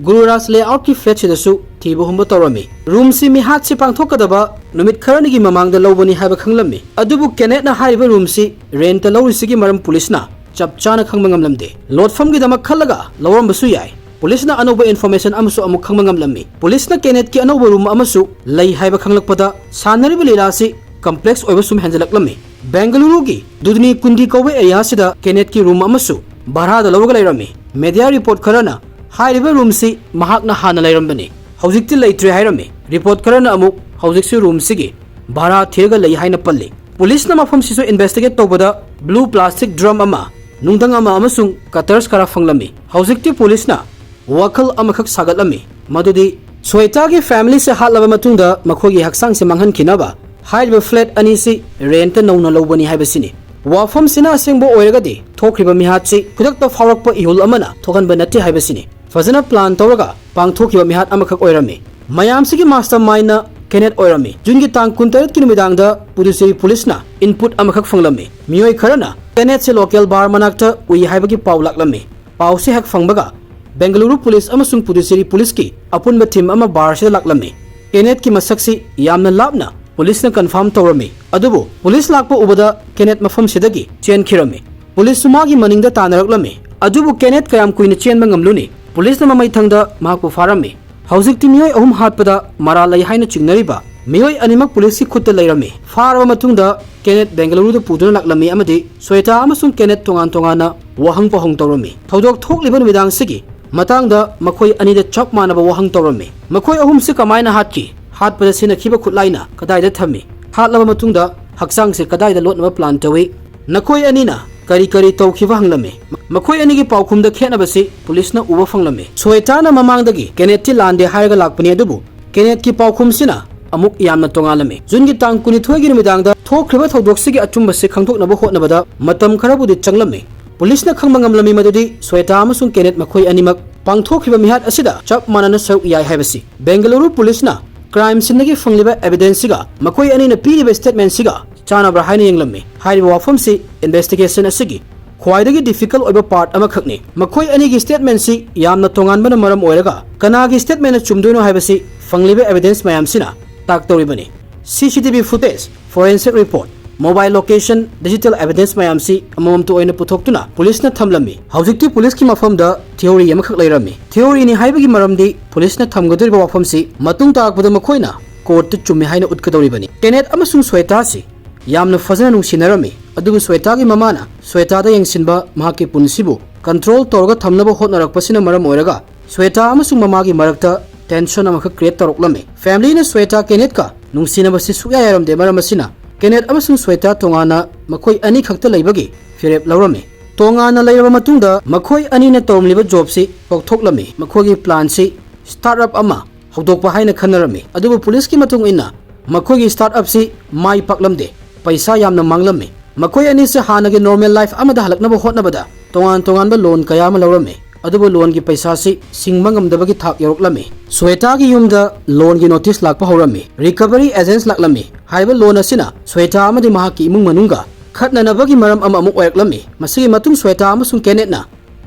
ꯒꯨꯔꯨꯔꯥꯖ ꯂꯦꯑꯥꯎꯠꯀꯤ ꯐ꯭ꯂꯦꯠꯁꯤꯗꯁꯨ ꯊꯤꯕ ꯍꯨꯝꯕ ꯇꯧꯔꯝꯃꯤ꯫ ꯔꯨꯝꯁꯤ ꯃꯤꯍꯥꯠꯁꯤ ꯄꯥꯡꯊꯣꯛꯀꯗꯕ ꯅꯨꯃꯤꯠ ꯈꯔꯅꯤꯒꯤ ꯃꯃꯥꯡꯗ ꯂꯧꯕꯅꯤ ꯍꯥꯏꯕ ꯈꯪꯂꯝꯃꯤ꯫ ꯑꯗꯨꯕꯨ ꯀꯦꯅꯦꯠꯅ ꯍꯥꯏꯔꯤꯕ ꯔꯨꯝꯁꯤ ꯔꯦꯟꯠꯇ ꯂꯧꯔꯤꯁꯤꯒꯤ ꯃꯔꯝ ꯄꯨꯂꯤꯁꯅ ꯆꯞ ꯆꯥꯅ ꯈꯪꯕ ꯉꯝꯂꯝꯗꯦ꯫ ꯂꯣꯠꯐꯝꯒꯤꯗꯃꯛ ꯈꯜꯂꯒ ꯂꯧꯔꯝꯕꯁꯨ ꯌꯥꯏ꯫ ꯄꯨꯂꯤꯁꯅ ꯑꯅꯧꯕ ꯏꯟꯐꯣꯔꯃꯦꯁꯟ ꯑꯃꯁꯨ ꯑꯃꯨꯛ ꯈꯪꯕ ꯉꯝꯂꯝꯃꯤ꯫ ꯄꯨꯂꯤꯁꯅ ꯀꯦꯅꯦꯠꯀꯤ ꯑꯅꯧꯕ ꯔꯨꯝ ꯑꯃꯁꯨ ꯂꯩ ꯍꯥꯏꯕ ꯈꯪꯂꯛꯄꯗ ꯁꯥꯟꯅꯔꯤꯕ ꯂꯤꯂꯥ ꯑꯁꯤ ꯀꯝꯄ꯭ꯂꯦꯛꯁ ꯑꯣꯏꯕ ꯁꯨꯝ ꯍꯦꯟꯖꯜꯂꯛꯂꯝꯃꯤ꯫ ꯕꯦꯡꯒꯂꯨꯔꯨꯒꯤ ꯗꯨꯗꯅꯤ ꯀꯨꯟꯗꯤ ꯀꯧꯕ ꯑꯦꯔꯤꯌꯥꯁꯤꯗ ꯀꯦꯅꯦꯠꯀꯤ ꯔꯨꯝ ꯑꯃꯁꯨ ꯚꯔꯥꯗ ꯂꯧꯔꯒ ꯂꯩꯔꯝꯃꯤ꯫ ꯃꯦꯗꯤꯌꯥ ꯔꯤꯄꯣꯔꯠ ꯈꯔꯅ ꯍꯥꯏꯔꯤꯕ ꯔꯨꯝꯁꯤ ꯃꯍꯥꯛꯅ ꯍꯥꯟꯅ ꯂꯩꯔꯝꯕꯅꯤ, ꯍꯧꯖꯤꯛꯇꯤ ꯂꯩꯇ꯭ꯔꯦ ꯍꯥꯏꯔꯝꯃꯤ꯫ ꯔꯤꯄꯣꯔꯠ ꯈꯔꯅ ꯑꯃꯨꯛ ꯍꯧꯖꯤꯛꯁꯨ ꯔꯨꯝꯁꯤꯒꯤ ꯚꯔꯥ ꯊꯤꯔꯒ ꯂꯩ ꯍꯥꯏꯅ ꯄꯜꯂꯤ꯫ ꯄꯨꯂꯤꯁꯅ ꯃꯐꯝꯁꯤꯁꯨ ꯏꯟꯚꯦꯁꯇꯤꯒꯦꯠ ꯇꯧꯕꯗ ꯕ꯭ꯂꯨ ꯄ꯭ꯂꯥꯁꯇꯤꯛ ꯗ꯭ꯔꯝ ꯑꯃ, ꯅꯨꯡꯗꯪ ꯑꯃ ꯑꯃꯁꯨꯡ ꯀꯇꯔꯁ ꯈꯔ ꯐꯪꯂꯝꯃꯤ꯫ ꯍꯧꯖꯤꯛꯇꯤ ꯄꯨꯂꯤꯁꯅ ꯋꯥꯈꯜ ꯑꯃꯈꯛ ꯁꯥꯒꯠꯂꯝꯃꯤ, ꯃꯗꯨꯗꯤ ꯁ꯭ꯋꯦꯇꯥꯒꯤ ꯐꯦꯃꯤꯂꯤꯁꯦ ꯍꯥꯠꯂꯕ ꯃꯇꯨꯡꯗ ꯃꯈꯣꯏꯒꯤ ꯍꯛꯆꯥꯡꯁꯦ ꯃꯥꯡꯍꯟꯈꯤꯅꯕ ꯍꯥꯏꯔꯤꯕ ꯐ꯭ꯂꯦꯠ ꯑꯅꯤꯁꯤ ꯔꯦꯟꯠꯇ ꯅꯧꯅ ꯂꯧꯕꯅꯤ ꯍꯥꯏꯕꯁꯤꯅꯤ꯫ ꯋꯥꯐꯝꯁꯤꯅ ꯑꯁꯦꯡꯕ ꯑꯣꯏꯔꯒꯗꯤ ꯊꯣꯛꯈ꯭ꯔꯤꯕ ꯃꯤꯍꯥꯠꯁꯤ ꯈꯨꯗꯛꯇ ꯐꯥꯎꯔꯛꯄ ꯏꯍꯨꯜ ꯑꯃꯅ ꯊꯣꯛꯍꯟꯕ ꯅꯠꯇꯦ ꯍꯥꯏꯕꯁꯤꯅꯤ꯫ ꯐꯖꯅ ꯄ꯭ꯂꯥꯟ ꯇꯧꯔꯒ ꯄꯥꯡꯊꯣꯛꯈꯤꯕ ꯃꯤꯍꯥꯠ ꯑꯃꯈꯛ ꯑꯣꯏꯔꯝꯃꯤ꯫ ꯃꯌꯥꯝꯁꯤꯒꯤ ꯃꯥꯁꯇꯔ ꯃꯥꯏꯟꯅ ꯀꯦꯅꯦꯠ ꯑꯣꯏꯔꯝꯃꯤ꯫ ꯖꯨꯟꯒꯤ ꯇꯥꯡ ꯀꯨꯟꯇꯔꯦꯠꯀꯤ ꯅꯨꯃꯤꯗꯥꯡꯗ ꯄꯨꯗꯨꯆꯦꯔꯤ ꯄꯨꯂꯤꯁꯅ ꯏꯟꯄꯨꯠ ꯑꯃꯈꯛ ꯐꯪꯂꯝꯃꯤ꯫ ꯃꯤꯑꯣꯏ ꯈꯔꯅ ꯀꯦꯅꯦꯠꯁꯦ ꯂꯣꯀꯦꯜ ꯕꯥꯔ ꯃꯅꯥꯛꯇ ꯎꯏ ꯍꯥꯏꯕꯒꯤ ꯄꯥꯎ ꯂꯥꯛꯂꯝꯃꯤ꯫ ꯄꯥꯎꯁꯤ ꯍꯦꯛ ꯐꯪꯕꯒ ꯕꯦꯡꯒꯂꯨꯔꯨ ꯄꯨꯂꯤꯁ ꯑꯃꯁꯨꯡ ꯄꯨꯗꯨꯆꯦꯔꯤ ꯄꯨꯂꯤꯁꯀꯤ ꯑꯄꯨꯟꯕ ꯇꯤꯝ ꯑꯃ ꯕꯥꯔꯁꯤꯗ ꯂꯥꯛꯂꯝꯃꯤ꯫ ꯀꯦꯅꯦꯠꯀꯤ ꯃꯁꯛꯁꯤ ꯌꯥꯝꯅ ꯂꯥꯞꯅ ꯄꯨꯂꯤꯁꯅ ꯀꯟꯐꯥꯔꯝ ꯇꯧꯔꯝꯃꯤ, ꯑꯗꯨꯕꯨ ꯄꯨꯂꯤꯁ ꯂꯥꯛꯄ ꯎꯕꯗ ꯀꯦꯅꯦꯠ ꯃꯐꯝꯁꯤꯗꯒꯤ ꯆꯦꯟꯈꯤꯔꯝꯃꯤ꯫ ꯄꯨꯂꯤꯁꯁꯨ ꯃꯥꯒꯤ ꯃꯅꯤꯡꯗ ꯇꯥꯟꯅꯔꯛꯂꯝꯃꯤ, ꯑꯗꯨꯕꯨ ꯀꯦꯅꯦꯠ ꯀꯌꯥꯝ ꯀꯨꯏꯅ ꯆꯦꯟꯕ ꯉꯝꯂꯨꯅꯤ? ꯄꯨꯂꯤꯁꯅ ꯃꯃꯩꯊꯪꯗ ꯃꯍꯥꯛꯄꯨ ꯐꯥꯔꯝꯃꯤ꯫ ꯍꯧꯖꯤꯛꯇꯤ ꯃꯤꯑꯣꯏ ꯑꯍꯨꯝ ꯍꯥꯠꯄꯗ ꯃꯔꯥꯜ ꯂꯩ ꯍꯥꯏꯅ ꯆꯤꯡꯅꯔꯤꯕ ꯃꯤꯑꯣꯏ ꯑꯅꯤꯃꯛ ꯄꯨꯂꯤꯁꯀꯤ ꯈꯨꯠꯇ ꯂꯩꯔꯝꯃꯤ꯫ ꯐꯥꯔꯕ ꯃꯇꯨꯡꯗ ꯀꯦꯅꯦꯠ ꯕꯦꯡꯒꯂꯨꯔꯨꯗ ꯄꯨꯗꯨꯅ ꯂꯥꯛꯂꯝꯃꯤ ꯑꯃꯗꯤ ꯁ꯭ꯋꯦꯇꯥ ꯑꯃꯁꯨꯡ ꯀꯦꯅꯦꯠ ꯇꯣꯉꯥꯟ ꯇꯣꯉꯥꯟꯅ ꯋꯥꯍꯪ ꯄꯥꯎꯍꯪ ꯇꯧꯔꯝꯃꯤ꯫ ꯊꯧꯗꯣꯛ ꯊꯣꯛꯂꯤꯕ ꯅꯨꯃꯤꯗꯥꯡꯁꯤꯒꯤ ꯃꯇꯥꯡꯗ ꯃꯈꯣꯏ ꯑꯅꯤꯗ ꯆꯞ ꯃꯥꯟꯅꯕ ꯋꯥꯍꯪ ꯇꯧꯔꯝꯃꯤ꯫ ꯃꯈꯣꯏ ꯑꯍꯨꯝꯁꯤ ꯀꯃꯥꯏꯅ ꯍꯥꯠꯈꯤ? ꯍꯥꯠꯄꯗ ꯁꯤꯖꯤꯟꯅꯈꯤꯕ ꯈꯨꯠꯂꯥꯏꯅ ꯀꯗꯥꯏꯗ ꯊꯝꯃꯤ? ꯍꯥꯠꯂꯕ ꯃꯇꯨꯡꯗ ꯍꯛꯆꯥꯡꯁꯦ ꯀꯗꯥꯏꯗ ꯂꯣꯠꯅꯕ ꯄ꯭ꯂꯥꯟ ꯇꯧꯏ? ꯅꯈꯣꯏ ꯑꯅꯤꯅ ꯀꯔꯤ ꯀꯔꯤ ꯇꯧꯈꯤꯕ ꯍꯪꯂꯝꯃꯤ꯫ ꯃꯈꯣꯏ ꯑꯅꯤꯒꯤ ꯄꯥꯎꯈꯨꯝꯗ ꯈꯦꯠꯅꯕꯁꯤ ꯄꯨꯂꯤꯁꯅ ꯎꯕ ꯐꯪꯂꯝꯃꯤ꯫ ꯁ꯭ꯋꯦꯇꯥꯅ ꯃꯃꯥꯡꯗꯒꯤ ꯀꯦꯅꯦꯠꯇꯤ ꯂꯥꯟꯗꯦ ꯍꯥꯏꯔꯒ ꯂꯥꯛꯄꯅꯤ, ꯑꯗꯨꯕꯨ ꯀꯦꯅꯦꯠꯀꯤ ꯄꯥꯎꯈꯨꯝꯁꯤꯅ ꯑꯃꯨꯛ ꯌꯥꯝꯅ ꯇꯣꯉꯥꯜꯂꯝꯃꯤ꯫ ꯖꯨꯟꯒꯤ ꯇꯥꯡ ꯀꯨꯟꯅꯤꯊꯣꯏꯒꯤ ꯅꯨꯃꯤꯗꯥꯡꯗ ꯊꯣꯛꯈ꯭ꯔꯤꯕ ꯊꯧꯗꯣꯛꯁꯤꯒꯤ ꯑꯆꯨꯝꯕꯁꯤ ꯈꯪꯗꯣꯛꯅꯕ ꯍꯣꯠꯅꯕꯗ ꯃꯇꯝ ꯈꯔꯕꯨꯗꯤ ꯆꯪꯂꯝꯃꯤ꯫ ꯄꯨꯂꯤꯁꯅ ꯈꯪꯕ ꯉꯝꯂꯝꯃꯤ ꯃꯗꯨꯗꯤ ꯁ꯭ꯋꯦꯇꯥ ꯑꯃꯁꯨꯡ ꯀꯦꯅꯦꯠ ꯃꯈꯣꯏ ꯑꯅꯤꯃꯛ ꯄꯥꯡꯊꯣꯛꯈꯤꯕ ꯃꯤꯍꯥꯠ ꯑꯁꯤꯗ ꯆꯞ ꯃꯥꯟꯅꯅ ꯁꯔꯨꯛ ꯌꯥꯏ ꯍꯥꯏꯕꯁꯤ꯫ ꯕꯦꯡꯒꯂꯨꯔꯨ ꯄꯨꯂꯤꯁꯅ ꯀ꯭ꯔꯥꯏꯝ ꯁꯤꯟꯗꯒꯤ ꯐꯪꯂꯤꯕ ꯑꯦꯚꯤꯗꯦꯟꯁꯁꯤꯒ ꯃꯈꯣꯏ ꯑꯅꯤꯅ ꯄꯤꯔꯤꯕ ꯁ꯭ꯇꯦꯠꯃꯦꯟꯁꯤꯒ ꯆꯥꯟꯅꯕ꯭ꯔꯥ ꯍꯥꯏꯅ ꯌꯦꯡꯂꯝꯃꯤ꯫ ꯍꯥꯏꯔꯤꯕ ꯋꯥꯐꯝꯁꯤ ꯏꯟꯚꯦꯁꯇꯤꯒꯦꯁꯟ ꯑꯁꯤꯒꯤ ꯈ꯭ꯋꯥꯏꯗꯒꯤ ꯗꯤꯐꯤꯀꯜ ꯑꯣꯏꯕ ꯄꯥꯔꯠ ꯑꯃꯈꯛꯅꯤ꯫ ꯃꯈꯣꯏ ꯑꯅꯤꯒꯤ ꯁ꯭ꯇꯦꯠꯃꯦꯟꯁꯤ ꯌꯥꯝꯅ ꯇꯣꯉꯥꯟꯕꯅ ꯃꯔꯝ ꯑꯣꯏꯔꯒ ꯀꯅꯥꯒꯤ ꯁ꯭ꯇꯦꯠꯃꯦꯟꯅ ꯆꯨꯝꯗꯣꯏꯅꯣ ꯍꯥꯏꯕꯁꯤ ꯐꯪꯂꯤꯕ ꯑꯦꯚꯤꯗꯦꯟꯁ ꯃꯌꯥꯝꯁꯤꯅ ꯇꯥꯛꯇꯧꯔꯤꯕꯅꯤ꯫ C C T V footage, forensic report, mobile location, digital evidence ꯃꯌꯥꯝꯁꯤ ꯑꯃꯃꯝꯇ ꯑꯣꯏꯅ ꯄꯨꯊꯣꯛꯇꯨꯅ ꯄꯨꯂꯤꯁꯅ ꯊꯝꯂꯝꯃꯤ꯫ ꯍꯧꯖꯤꯛꯇꯤ ꯄꯨꯂꯤꯁꯀꯤ ꯃꯐꯝꯗ ꯊꯤꯑꯣꯔꯤ ꯑꯃꯈꯛ ꯂꯩꯔꯝꯃꯤ꯫ ꯊꯤꯑꯣꯔꯤꯅꯤ ꯍꯥꯏꯕꯒꯤ ꯃꯔꯝꯗꯤ ꯄꯨꯂꯤꯁꯅ ꯊꯝꯒꯗꯧꯔꯤꯕ ꯋꯥꯐꯝꯁꯤ ꯃꯇꯨꯡ ꯇꯥꯔꯛꯄꯗ ꯃꯈꯣꯏꯅ ꯀꯣꯔꯠꯇ ꯆꯨꯝꯃꯤ ꯍꯥꯏꯅ ꯎꯠꯀꯗꯧꯔꯤꯕꯅꯤ꯫ ꯀꯦꯅꯦꯠ ꯑꯃꯁꯨꯡ ꯁ꯭ꯋꯦꯇꯥꯁꯤ ꯌꯥꯝꯅ ꯐꯖꯅ ꯅꯨꯡꯁꯤꯅꯔꯝꯃꯤ, ꯑꯗꯨꯕꯨ ꯁ꯭ꯋꯦꯇꯥꯒꯤ ꯃꯃꯥꯅ ꯁ꯭ꯋꯦꯇꯥꯗ ꯌꯦꯡꯁꯤꯟꯕ, ꯃꯍꯥꯛꯀꯤ ꯄꯨꯟꯁꯤꯕꯨ ꯀꯟꯇ꯭ꯔꯣꯜ ꯇꯧꯔꯒ ꯊꯝꯅꯕ ꯍꯣꯠꯅꯔꯛꯄꯁꯤꯅ ꯃꯔꯝ ꯑꯣꯏꯔꯒ ꯁ꯭ꯋꯦꯇꯥ ꯑꯃꯁꯨꯡ ꯃꯃꯥꯒꯤ ꯃꯔꯛꯇ ꯇꯦꯟꯁꯟ ꯑꯃꯈꯛ ꯀ꯭ꯔꯤꯌꯦꯠ ꯇꯧꯔꯛꯂꯝꯃꯤ꯫ ꯐꯦꯃꯤꯂꯤꯅ ꯁ꯭ꯋꯦꯇꯥ ꯀꯦꯅꯦꯠꯀ ꯅꯨꯡꯁꯤꯅꯕꯁꯤ ꯁꯨꯛꯌꯥ ꯌꯥꯔꯝꯗꯦ, ꯃꯔꯝ ꯑꯁꯤꯅ ꯀꯦꯅꯦꯠ ꯑꯃꯁꯨꯡ ꯁ꯭ꯋꯦꯇꯥ ꯇꯣꯉꯥꯟꯅ ꯃꯈꯣꯏ ꯑꯅꯤꯈꯛꯇ ꯂꯩꯕꯒꯤ ꯐꯤꯔꯦꯞ ꯂꯧꯔꯝꯃꯤ꯫ ꯇꯣꯉꯥꯟꯅ ꯂꯩꯔꯕ ꯃꯇꯨꯡꯗ ꯃꯈꯣꯏ ꯑꯅꯤꯅ ꯇꯧꯔꯝꯂꯤꯕ ꯖꯣꯕꯁꯤ ꯇꯣꯛꯊꯣꯛꯂꯝꯃꯤ꯫ ꯃꯈꯣꯏꯒꯤ ꯄ꯭ꯂꯥꯟꯁꯤ ꯁ꯭ꯇꯥꯔꯠ ꯑꯞ ꯑꯃ ꯍꯧꯗꯣꯛꯄ ꯍꯥꯏꯅ ꯈꯟꯅꯔꯝꯃꯤ꯫ ꯑꯗꯨꯕꯨ ꯄꯨꯂꯤꯁꯀꯤ ꯃꯇꯨꯡ ꯏꯟꯅ ꯃꯈꯣꯏꯒꯤ ꯁ꯭ꯇꯥꯔꯠ ꯑꯞꯁꯤ ꯃꯥꯏ ꯄꯥꯛꯂꯝꯗꯦ, ꯄꯩꯁꯥ ꯌꯥꯝꯅ ꯃꯥꯡꯂꯝꯃꯤ꯫ ꯃꯈꯣꯏ ꯑꯅꯤꯁꯤ ꯍꯥꯟꯅꯒꯤ ꯅꯣꯔꯃꯦꯜ ꯂꯥꯏꯐ ꯑꯃꯗ ꯍꯜꯂꯛꯅꯕ ꯍꯣꯠꯅꯕꯗ ꯇꯣꯉꯥꯟ ꯇꯣꯉꯥꯟꯕ ꯂꯣꯟ ꯀꯌꯥ ꯑꯃ ꯂꯧꯔꯝꯃꯤ꯫ ꯑꯗꯨꯕꯨ ꯂꯣꯟꯒꯤ ꯄꯩꯁꯥꯁꯤ ꯁꯤꯡꯕ ꯉꯝꯗꯕꯒꯤ ꯊꯥꯛ ꯌꯧꯔꯛꯂꯝꯃꯤ꯫ ꯁ꯭ꯋꯦꯇꯥꯒꯤ ꯌꯨꯝꯗ ꯂꯣꯟꯒꯤ ꯅꯣꯇꯤꯁ ꯂꯥꯛꯄ ꯍꯧꯔꯝꯃꯤ꯫ ꯔꯤꯀꯚꯔꯤ ꯑꯦꯖꯦꯟꯁ ꯂꯥꯛꯂꯝꯃꯤ꯫ ꯍꯥꯏꯔꯤꯕ ꯂꯣꯟ ꯑꯁꯤꯅ ꯁ꯭ꯋꯦꯇꯥ ꯑꯃꯗꯤ ꯃꯍꯥꯛꯀꯤ ꯏꯃꯨꯡ ꯃꯅꯨꯡꯒ ꯈꯠꯅꯅꯕꯒꯤ ꯃꯔꯝ ꯑꯃ ꯑꯃꯨꯛ ꯑꯣꯏꯔꯛꯂꯝꯃꯤ꯫ ꯃꯁꯤꯒꯤ ꯃꯇꯨꯡ ꯁ꯭ꯋꯦꯇꯥ ꯑꯃꯁꯨꯡ ꯀꯦꯅꯦꯠꯅ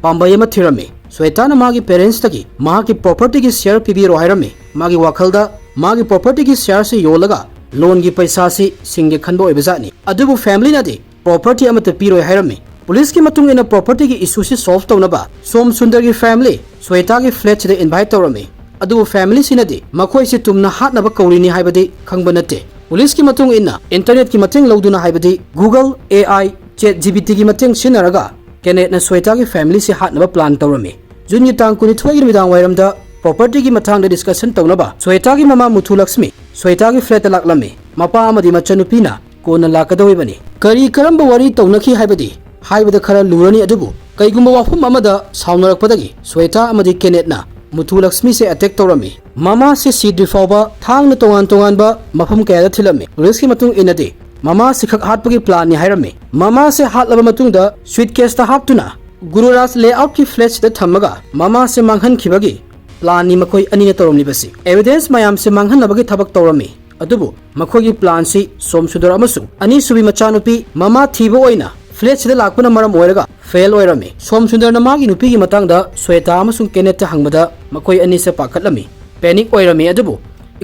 ꯄꯥꯝꯕꯩ ꯑꯃ ꯊꯤꯔꯝꯃꯤ꯫ ꯁ꯭ꯋꯦꯇꯥꯅ ꯃꯥꯒꯤ ꯄꯦꯔꯦꯟꯁꯇꯒꯤ ꯃꯍꯥꯛꯀꯤ ꯄ꯭ꯔꯣꯄꯔꯇꯤꯒꯤ ꯁꯤꯌꯔ ꯄꯤꯕꯤꯔꯣ ꯍꯥꯏꯔꯝꯃꯤ꯫ ꯃꯥꯒꯤ ꯋꯥꯈꯜꯗ ꯃꯥꯒꯤ ꯄ꯭ꯔꯣꯄꯔꯇꯤꯒꯤ ꯁꯤꯌꯔꯁꯤ ꯌꯣꯜꯂꯒ ꯂꯣꯟꯒꯤ ꯄꯩꯁꯥꯁꯤ ꯁꯤꯡꯒꯦ ꯈꯟꯕ ꯑꯣꯏꯕꯖꯥꯠꯅꯤ꯫ ꯑꯗꯨꯕꯨ ꯐꯦꯃꯤꯂꯤꯅꯗꯤ ꯄ꯭ꯔꯣꯄꯔꯇꯤ ꯑꯃꯠꯇ ꯄꯤꯔꯣꯏ ꯍꯥꯏꯔꯝꯃꯤ꯫ ꯄꯨꯂꯤꯁꯀꯤ ꯃꯇꯨꯡ ꯏꯟꯅ ꯄ꯭ꯔꯣꯄꯔꯇꯤꯒꯤ ꯏꯁꯨꯁꯤ ꯁꯣꯜꯚ ꯇꯧꯅꯕ ꯁꯣꯝ ꯁꯨꯟꯗꯔꯒꯤ ꯐꯦꯃꯤꯂꯤ ꯁ꯭ꯋꯦꯇꯥꯒꯤ ꯐ꯭ꯂꯦꯠꯁꯤꯗ ꯏꯟꯚꯥꯏꯠ ꯇꯧꯔꯝꯃꯤ꯫ ꯑꯗꯨꯕꯨ ꯐꯦꯃꯤꯂꯤꯁꯤꯅꯗꯤ ꯃꯈꯣꯏꯁꯤ ꯇꯨꯝꯅ ꯍꯥꯠꯅꯕ ꯀꯧꯔꯤꯅꯤ ꯍꯥꯏꯕꯗꯤ ꯈꯪꯕ ꯅꯠꯇꯦ꯫ ꯄꯨꯂꯤꯁꯀꯤ ꯃꯇꯨꯡ ꯏꯟꯅ ꯏꯟꯇꯔꯅꯦꯠꯀꯤ ꯃꯇꯦꯡ ꯂꯧꯗꯨꯅ ꯍꯥꯏꯕꯗꯤ Google, A I, ꯆꯦꯠ ꯖꯤ ꯄꯤ ꯇꯤꯒꯤ ꯃꯇꯦꯡ ꯁꯤꯖꯤꯟꯅꯔꯒ ꯀꯦꯅꯦꯠꯅ ꯁ꯭ꯋꯦꯇꯥꯒꯤ ꯐꯦꯃꯤꯂꯤꯁꯤ ꯍꯥꯠꯅꯕ ꯄ꯭ꯂꯥꯟ ꯇꯧꯔꯝꯃꯤ꯫ ꯖꯨꯟꯒꯤ ꯇꯥꯡ ꯀꯨꯟꯅꯤꯊꯣꯏꯒꯤ ꯅꯨꯃꯤꯗꯥꯡ ꯋꯥꯏꯔꯝꯗ ꯄ꯭ꯔꯣꯄꯔꯇꯤꯒꯤ ꯃꯇꯥꯡꯗ ꯗꯤꯁꯀꯁꯟ ꯇꯧꯅꯕ ꯁ꯭ꯋꯦꯇꯥꯒꯤ ꯃꯃꯥ ꯃꯨꯊꯨ ꯂꯛꯁꯃꯤ ꯁ꯭ꯋꯦꯇꯥꯒꯤ ꯐ꯭ꯂꯦꯠꯇ ꯂꯥꯛꯂꯝꯃꯤ꯫ ꯃꯄꯥ ꯑꯃꯗꯤ ꯃꯆꯟꯅꯨꯄꯤꯅ ꯀꯣꯟꯅ ꯂꯥꯛꯀꯗꯧꯔꯤꯕꯅꯤ꯫ ꯀꯔꯤ ꯀꯔꯝꯕ ꯋꯥꯔꯤ ꯇꯧꯅꯈꯤ ꯍꯥꯏꯕꯗꯤ ꯍꯥꯏꯕꯗ ꯈꯔ ꯂꯨꯔꯅꯤ, ꯑꯗꯨꯕꯨ ꯀꯩꯒꯨꯝꯕ ꯋꯥꯐꯝ ꯑꯃꯗ ꯁꯥꯎꯅꯔꯛꯄꯗꯒꯤ ꯁ꯭ꯋꯦꯇꯥ ꯑꯃꯗꯤ ꯀꯦꯅꯦꯠꯅ ꯃꯨꯊꯨ ꯂꯛꯁꯃꯤꯁꯦ ꯑꯦꯇꯦꯛ ꯇꯧꯔꯝꯃꯤ꯫ ꯃꯃꯥꯁꯦ ꯁꯤꯗ꯭ꯔꯤ ꯐꯥꯎꯕ ꯊꯥꯡꯅ ꯇꯣꯉꯥꯟ ꯇꯣꯉꯥꯟꯕ ꯃꯐꯝ ꯀꯌꯥꯗ ꯊꯤꯜꯂꯝꯃꯤ꯫ ꯄꯨꯂꯤꯁꯀꯤ ꯃꯇꯨꯡ ꯏꯟꯅꯗꯤ ꯃꯃꯥꯁꯤ ꯈꯛ ꯍꯥꯠꯄꯒꯤ ꯄ꯭ꯂꯥꯟꯅꯤ ꯍꯥꯏꯔꯝꯃꯤ꯫ ꯃꯃꯥꯁꯦ ꯍꯥꯠꯂꯕ ꯃꯇꯨꯡꯗ ꯁꯨꯏꯠꯀꯦꯁꯇ ꯍꯥꯞꯇꯨꯅ ꯒꯨꯔꯨꯔꯥꯖ ꯂꯦꯑꯥꯎꯠꯀꯤ ꯐ꯭ꯂꯦꯠꯁꯤꯗ ꯊꯝꯃꯒ ꯃꯃꯥꯁꯦ ꯃꯥꯡꯍꯟꯈꯤꯕꯒꯤ ꯄ꯭ꯂꯥꯟꯅꯤ ꯃꯈꯣꯏ ꯑꯅꯤꯅ ꯇꯧꯔꯝꯂꯤꯕꯁꯤ꯫ ꯑꯦꯚꯤꯗꯦꯟꯁ ꯃꯌꯥꯝꯁꯦ ꯃꯥꯡꯍꯟꯅꯕꯒꯤ ꯊꯕꯛ ꯇꯧꯔꯝꯃꯤ꯫ ꯑꯗꯨꯕꯨ ꯃꯈꯣꯏꯒꯤ ꯄ꯭ꯂꯥꯟꯁꯤ ꯁꯣꯝ ꯁꯨꯟꯗꯔ ꯑꯃꯁꯨꯡ ꯑꯅꯤꯁꯨꯕꯤ ꯃꯆꯥꯅꯨꯄꯤ ꯃꯃꯥ ꯊꯤꯕ ꯑꯣꯏꯅ ꯐ꯭ꯂꯦꯠꯁꯤꯗ ꯂꯥꯛꯄꯅ ꯃꯔꯝ ꯑꯣꯏꯔꯒ ꯐꯦꯜ ꯑꯣꯏꯔꯝꯃꯤ꯫ ꯁꯣꯝ ꯁꯨꯟꯗꯔꯅ ꯃꯥꯒꯤ ꯅꯨꯄꯤꯒꯤ ꯃꯇꯥꯡꯗ ꯁ꯭ꯋꯦꯇꯥ ꯑꯃꯁꯨꯡ ꯀꯦꯅꯦꯠꯇ ꯍꯪꯕꯗ ꯃꯈꯣꯏ ꯑꯅꯤꯁꯦ ꯄꯥꯈꯠꯂꯝꯃꯤ, ꯄꯦꯅꯤꯛ ꯑꯣꯏꯔꯝꯃꯤ꯫ ꯑꯗꯨꯕꯨ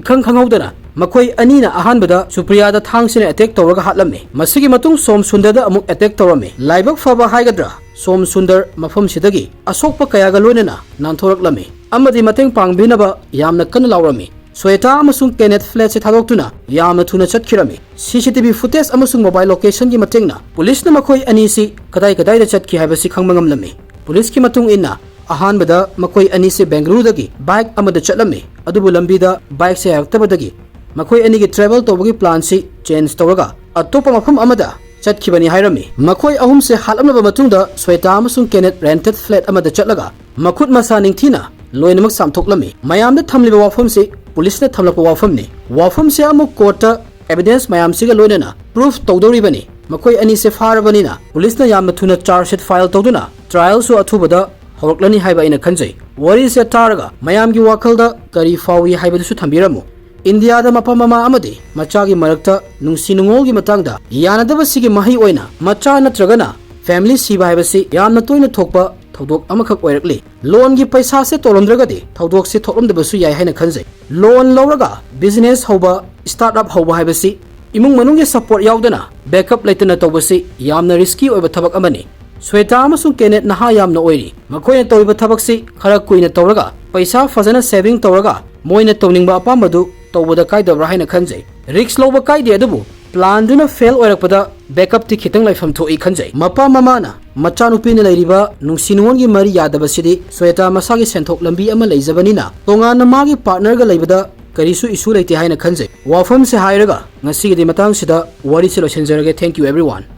ꯏꯈꯪ ꯈꯪꯍꯧꯗꯅ ꯃꯈꯣꯏ ꯑꯅꯤꯅ ꯑꯍꯥꯟꯕꯗ ꯁꯨꯄ꯭ꯔꯤꯌꯥꯗ ꯊꯥꯡꯁꯤꯅ ꯑꯦꯇꯦꯛ ꯇꯧꯔꯒ ꯍꯥꯠꯂꯝꯃꯤ꯫ ꯃꯁꯤꯒꯤ ꯃꯇꯨꯡ ꯁꯣꯝ ꯁꯨꯟꯗꯔꯗ ꯑꯃꯨꯛ ꯑꯦꯇꯦꯛ ꯇꯧꯔꯝꯃꯤ꯫ ꯂꯥꯏꯕꯛ ꯐꯕ ꯍꯥꯏꯒꯗ꯭ꯔꯥ, ꯁꯣꯝ ꯁꯨꯟꯗꯔ ꯃꯐꯝꯁꯤꯗꯒꯤ ꯑꯁꯣꯛꯄ ꯀꯌꯥꯒ ꯂꯣꯏꯅꯅ ꯅꯥꯟꯊꯣꯔꯛꯂꯝꯃꯤ ꯑꯃꯗꯤ ꯃꯇꯦꯡ ꯄꯥꯡꯕꯤꯅꯕ ꯌꯥꯝꯅ ꯀꯟꯅ ꯂꯥꯎꯔꯝꯃꯤ꯫ ꯁ꯭ꯋꯦꯇꯥ ꯑꯃꯁꯨꯡ ꯀꯦꯅꯦꯠ ꯐ꯭ꯂꯦꯠꯁꯦ ꯊꯥꯗꯣꯛꯇꯨꯅ ꯌꯥꯝꯅ ꯊꯨꯅ ꯆꯠꯈꯤꯔꯝꯃꯤ꯫ ꯁꯤ ꯁꯤ ꯇꯤ ꯚꯤ ꯐꯨꯇꯦꯖ ꯑꯃꯁꯨꯡ ꯃꯣꯕꯥꯏꯜ ꯂꯣꯀꯦꯁꯟꯒꯤ ꯃꯇꯦꯡꯅ ꯄꯨꯂꯤꯁꯅ ꯃꯈꯣꯏ ꯑꯅꯤꯁꯤ ꯀꯗꯥꯏ ꯀꯗꯥꯏꯗ ꯆꯠꯈꯤ ꯍꯥꯏꯕꯁꯤ ꯈꯪꯕ ꯉꯝꯂꯝꯃꯤ꯫ ꯄꯨꯂꯤꯁꯀꯤ ꯃꯇꯨꯡ ꯏꯟꯅ ꯑꯍꯥꯟꯕꯗ ꯃꯈꯣꯏ ꯑꯅꯤꯁꯤ ꯕꯦꯡꯒꯂꯨꯔꯨꯗꯒꯤ ꯕꯥꯏꯛ ꯑꯃꯗ ꯆꯠꯂꯝꯃꯤ, ꯑꯗꯨꯕꯨ ꯂꯝꯕꯤꯗ ꯕꯥꯏꯛꯁꯦ ꯌꯥꯔꯛꯇꯕꯗꯒꯤ ꯃꯈꯣꯏ ꯑꯅꯤꯒꯤ ꯇ꯭ꯔꯦꯚꯦꯜ ꯇꯧꯕꯒꯤ ꯄ꯭ꯂꯥꯟꯁꯤ ꯆꯦꯟꯖ ꯇꯧꯔꯒ ꯑꯇꯣꯞꯄ ꯃꯐꯝ ꯑꯃꯗ ꯆꯠꯈꯤꯕꯅꯤ ꯍꯥꯏꯔꯝꯃꯤ꯫ ꯃꯈꯣꯏ ꯑꯍꯨꯝꯁꯦ ꯍꯥꯠꯂꯝꯂꯕ ꯃꯇꯨꯡꯗ ꯁ꯭ꯋꯦꯇꯥ ꯑꯃꯁꯨꯡ ꯀꯦꯅꯦꯠ rented flat ꯑꯃꯗ ꯆꯠꯂꯒ ꯃꯈꯨꯠ ꯃꯁꯥ ꯅꯤꯡꯊꯤꯅ ꯂꯣꯏꯅꯃꯛ ꯆꯥꯝꯊꯣꯛꯂꯝꯃꯤ꯫ ꯃꯌꯥꯝꯗ ꯊꯝꯂꯤꯕ ꯋꯥꯐꯝꯁꯤ ꯄꯨꯂꯤꯁꯅ ꯊꯝꯂꯛꯄ ꯋꯥꯐꯝꯅꯤ꯫ ꯋꯥꯐꯝꯁꯦ ꯑꯃꯨꯛ ꯀꯣꯔꯠꯇ evidence ꯃꯌꯥꯝꯁꯤꯒ ꯂꯣꯏꯅꯅ proof ꯇꯧꯗꯧꯔꯤꯕꯅꯤ꯫ ꯃꯈꯣꯏ ꯑꯅꯤꯁꯦ ꯐꯥꯔꯕꯅꯤꯅ ꯄꯨꯂꯤꯁꯅ ꯌꯥꯝꯅ ꯊꯨꯅ charge sheet file ꯇꯧꯗꯨꯅ trialꯁꯨ ꯑꯊꯨꯕꯗ ꯍꯧꯔꯛꯂꯅꯤ ꯍꯥꯏꯕ ꯑꯩꯅ ꯈꯟꯖꯩ꯫ ꯋꯥꯔꯤꯁꯦ ꯇꯥꯔꯒ ꯃꯌꯥꯝꯒꯤ ꯋꯥꯈꯜꯗ ꯀꯔꯤ ꯐꯥꯎꯏ ꯍꯥꯏꯕꯗꯨꯁꯨ ꯊꯝꯕꯤꯔꯝꯃꯨ꯫ ꯏꯟꯗꯤꯌꯥꯗ ꯃꯄꯥ ꯃꯃꯥ ꯑꯃꯗꯤ ꯃꯆꯥꯒꯤ ꯃꯔꯛꯇ ꯅꯨꯡꯁꯤ ꯅꯨꯡꯉꯣꯜꯒꯤ ꯃꯇꯥꯡꯗ ꯌꯥꯅꯗꯕꯁꯤꯒꯤ ꯃꯍꯩ ꯑꯣꯏꯅ ꯃꯆꯥ ꯅꯠꯇ꯭ꯔꯒꯅ family ꯁꯤꯕ ꯍꯥꯏꯕꯁꯤ ꯌꯥꯝꯅ ꯇꯣꯏꯅ ꯊꯣꯛꯄ ꯊꯧꯗꯣꯛ ꯑꯃꯈꯛ ꯑꯣꯏꯔꯛꯂꯤ꯫ ꯂꯣꯟꯒꯤ ꯄꯩꯁꯥꯁꯦ ꯇꯧꯔꯝꯗ꯭ꯔꯒꯗꯤ ꯊꯧꯗꯣꯛꯁꯦ ꯊꯣꯛꯂꯝꯗꯕꯁꯨ ꯌꯥꯏ ꯍꯥꯏꯅ ꯈꯟꯖꯩ꯫ ꯂꯣꯟ ꯂꯧꯔꯒ business ꯍꯧꯕ, start up ꯍꯧꯕ ꯍꯥꯏꯕꯁꯤ ꯏꯃꯨꯡ ꯃꯅꯨꯡꯒꯤ support ꯌꯥꯎꯗꯅ backup ꯂꯩꯇꯅ ꯇꯧꯕꯁꯤ ꯌꯥꯝꯅ risky ꯑꯣꯏꯕ ꯊꯕꯛ ꯑꯃꯅꯤ꯫ ꯁ꯭ꯋꯦꯇꯥ ꯑꯃꯁꯨꯡ ꯀꯦꯅꯦꯠ ꯅꯍꯥ ꯌꯥꯝꯅ ꯑꯣꯏꯔꯤ꯫ ꯃꯈꯣꯏꯅ ꯇꯧꯔꯤꯕ ꯊꯕꯛꯁꯤ ꯈꯔ ꯀꯨꯏꯅ ꯇꯧꯔꯒ ꯄꯩꯁꯥ ꯐꯖꯅ saving ꯇꯧꯔꯒ ꯃꯣꯏꯅ ꯇꯧꯅꯤꯡꯕ ꯑꯄꯥꯝꯕꯗꯨ ꯇꯧꯕꯗ ꯀꯥꯏꯗꯕ꯭ꯔꯥ ꯍꯥꯏꯅ ꯈꯟꯖꯩ꯫ Risk ꯂꯧꯕ ꯀꯥꯏꯗꯦ, ꯑꯗꯨꯕꯨ planꯗꯨꯅ fail ꯑꯣꯏꯔꯛꯄꯗ backupꯇꯤ ꯈꯤꯇꯪ ꯂꯩꯐꯝ ꯊꯣꯛꯏ ꯈꯟꯖꯩ꯫ ꯃꯄꯥ ꯃꯃꯥꯅ ꯃꯆꯥꯅꯨꯄꯤꯅ ꯂꯩꯔꯤꯕ ꯅꯨꯡꯁꯤ ꯅꯨꯡꯉꯣꯟꯒꯤ ꯃꯔꯤ ꯌꯥꯗꯕꯁꯤꯗꯤ ꯁ꯭ꯋꯦꯇꯥ ꯃꯁꯥꯒꯤ ꯁꯦꯟꯊꯣꯛ ꯂꯝꯕꯤ ꯑꯃ ꯂꯩꯖꯕꯅꯤꯅ ꯇꯣꯉꯥꯟꯅ ꯃꯥꯒꯤ partnerꯒ ꯂꯩꯕꯗ ꯀꯔꯤꯁꯨ issue ꯂꯩꯇꯦ ꯍꯥꯏꯅ ꯈꯟꯖꯩ꯫ ꯋꯥꯐꯝꯁꯦ ꯍꯥꯏꯔꯒ ꯉꯁꯤꯒꯤꯗꯤ ꯃꯇꯥꯡꯁꯤꯗ ꯋꯥꯔꯤꯁꯦ ꯂꯣꯏꯁꯤꯟꯖꯔꯒꯦ꯫ Thank you everyone꯫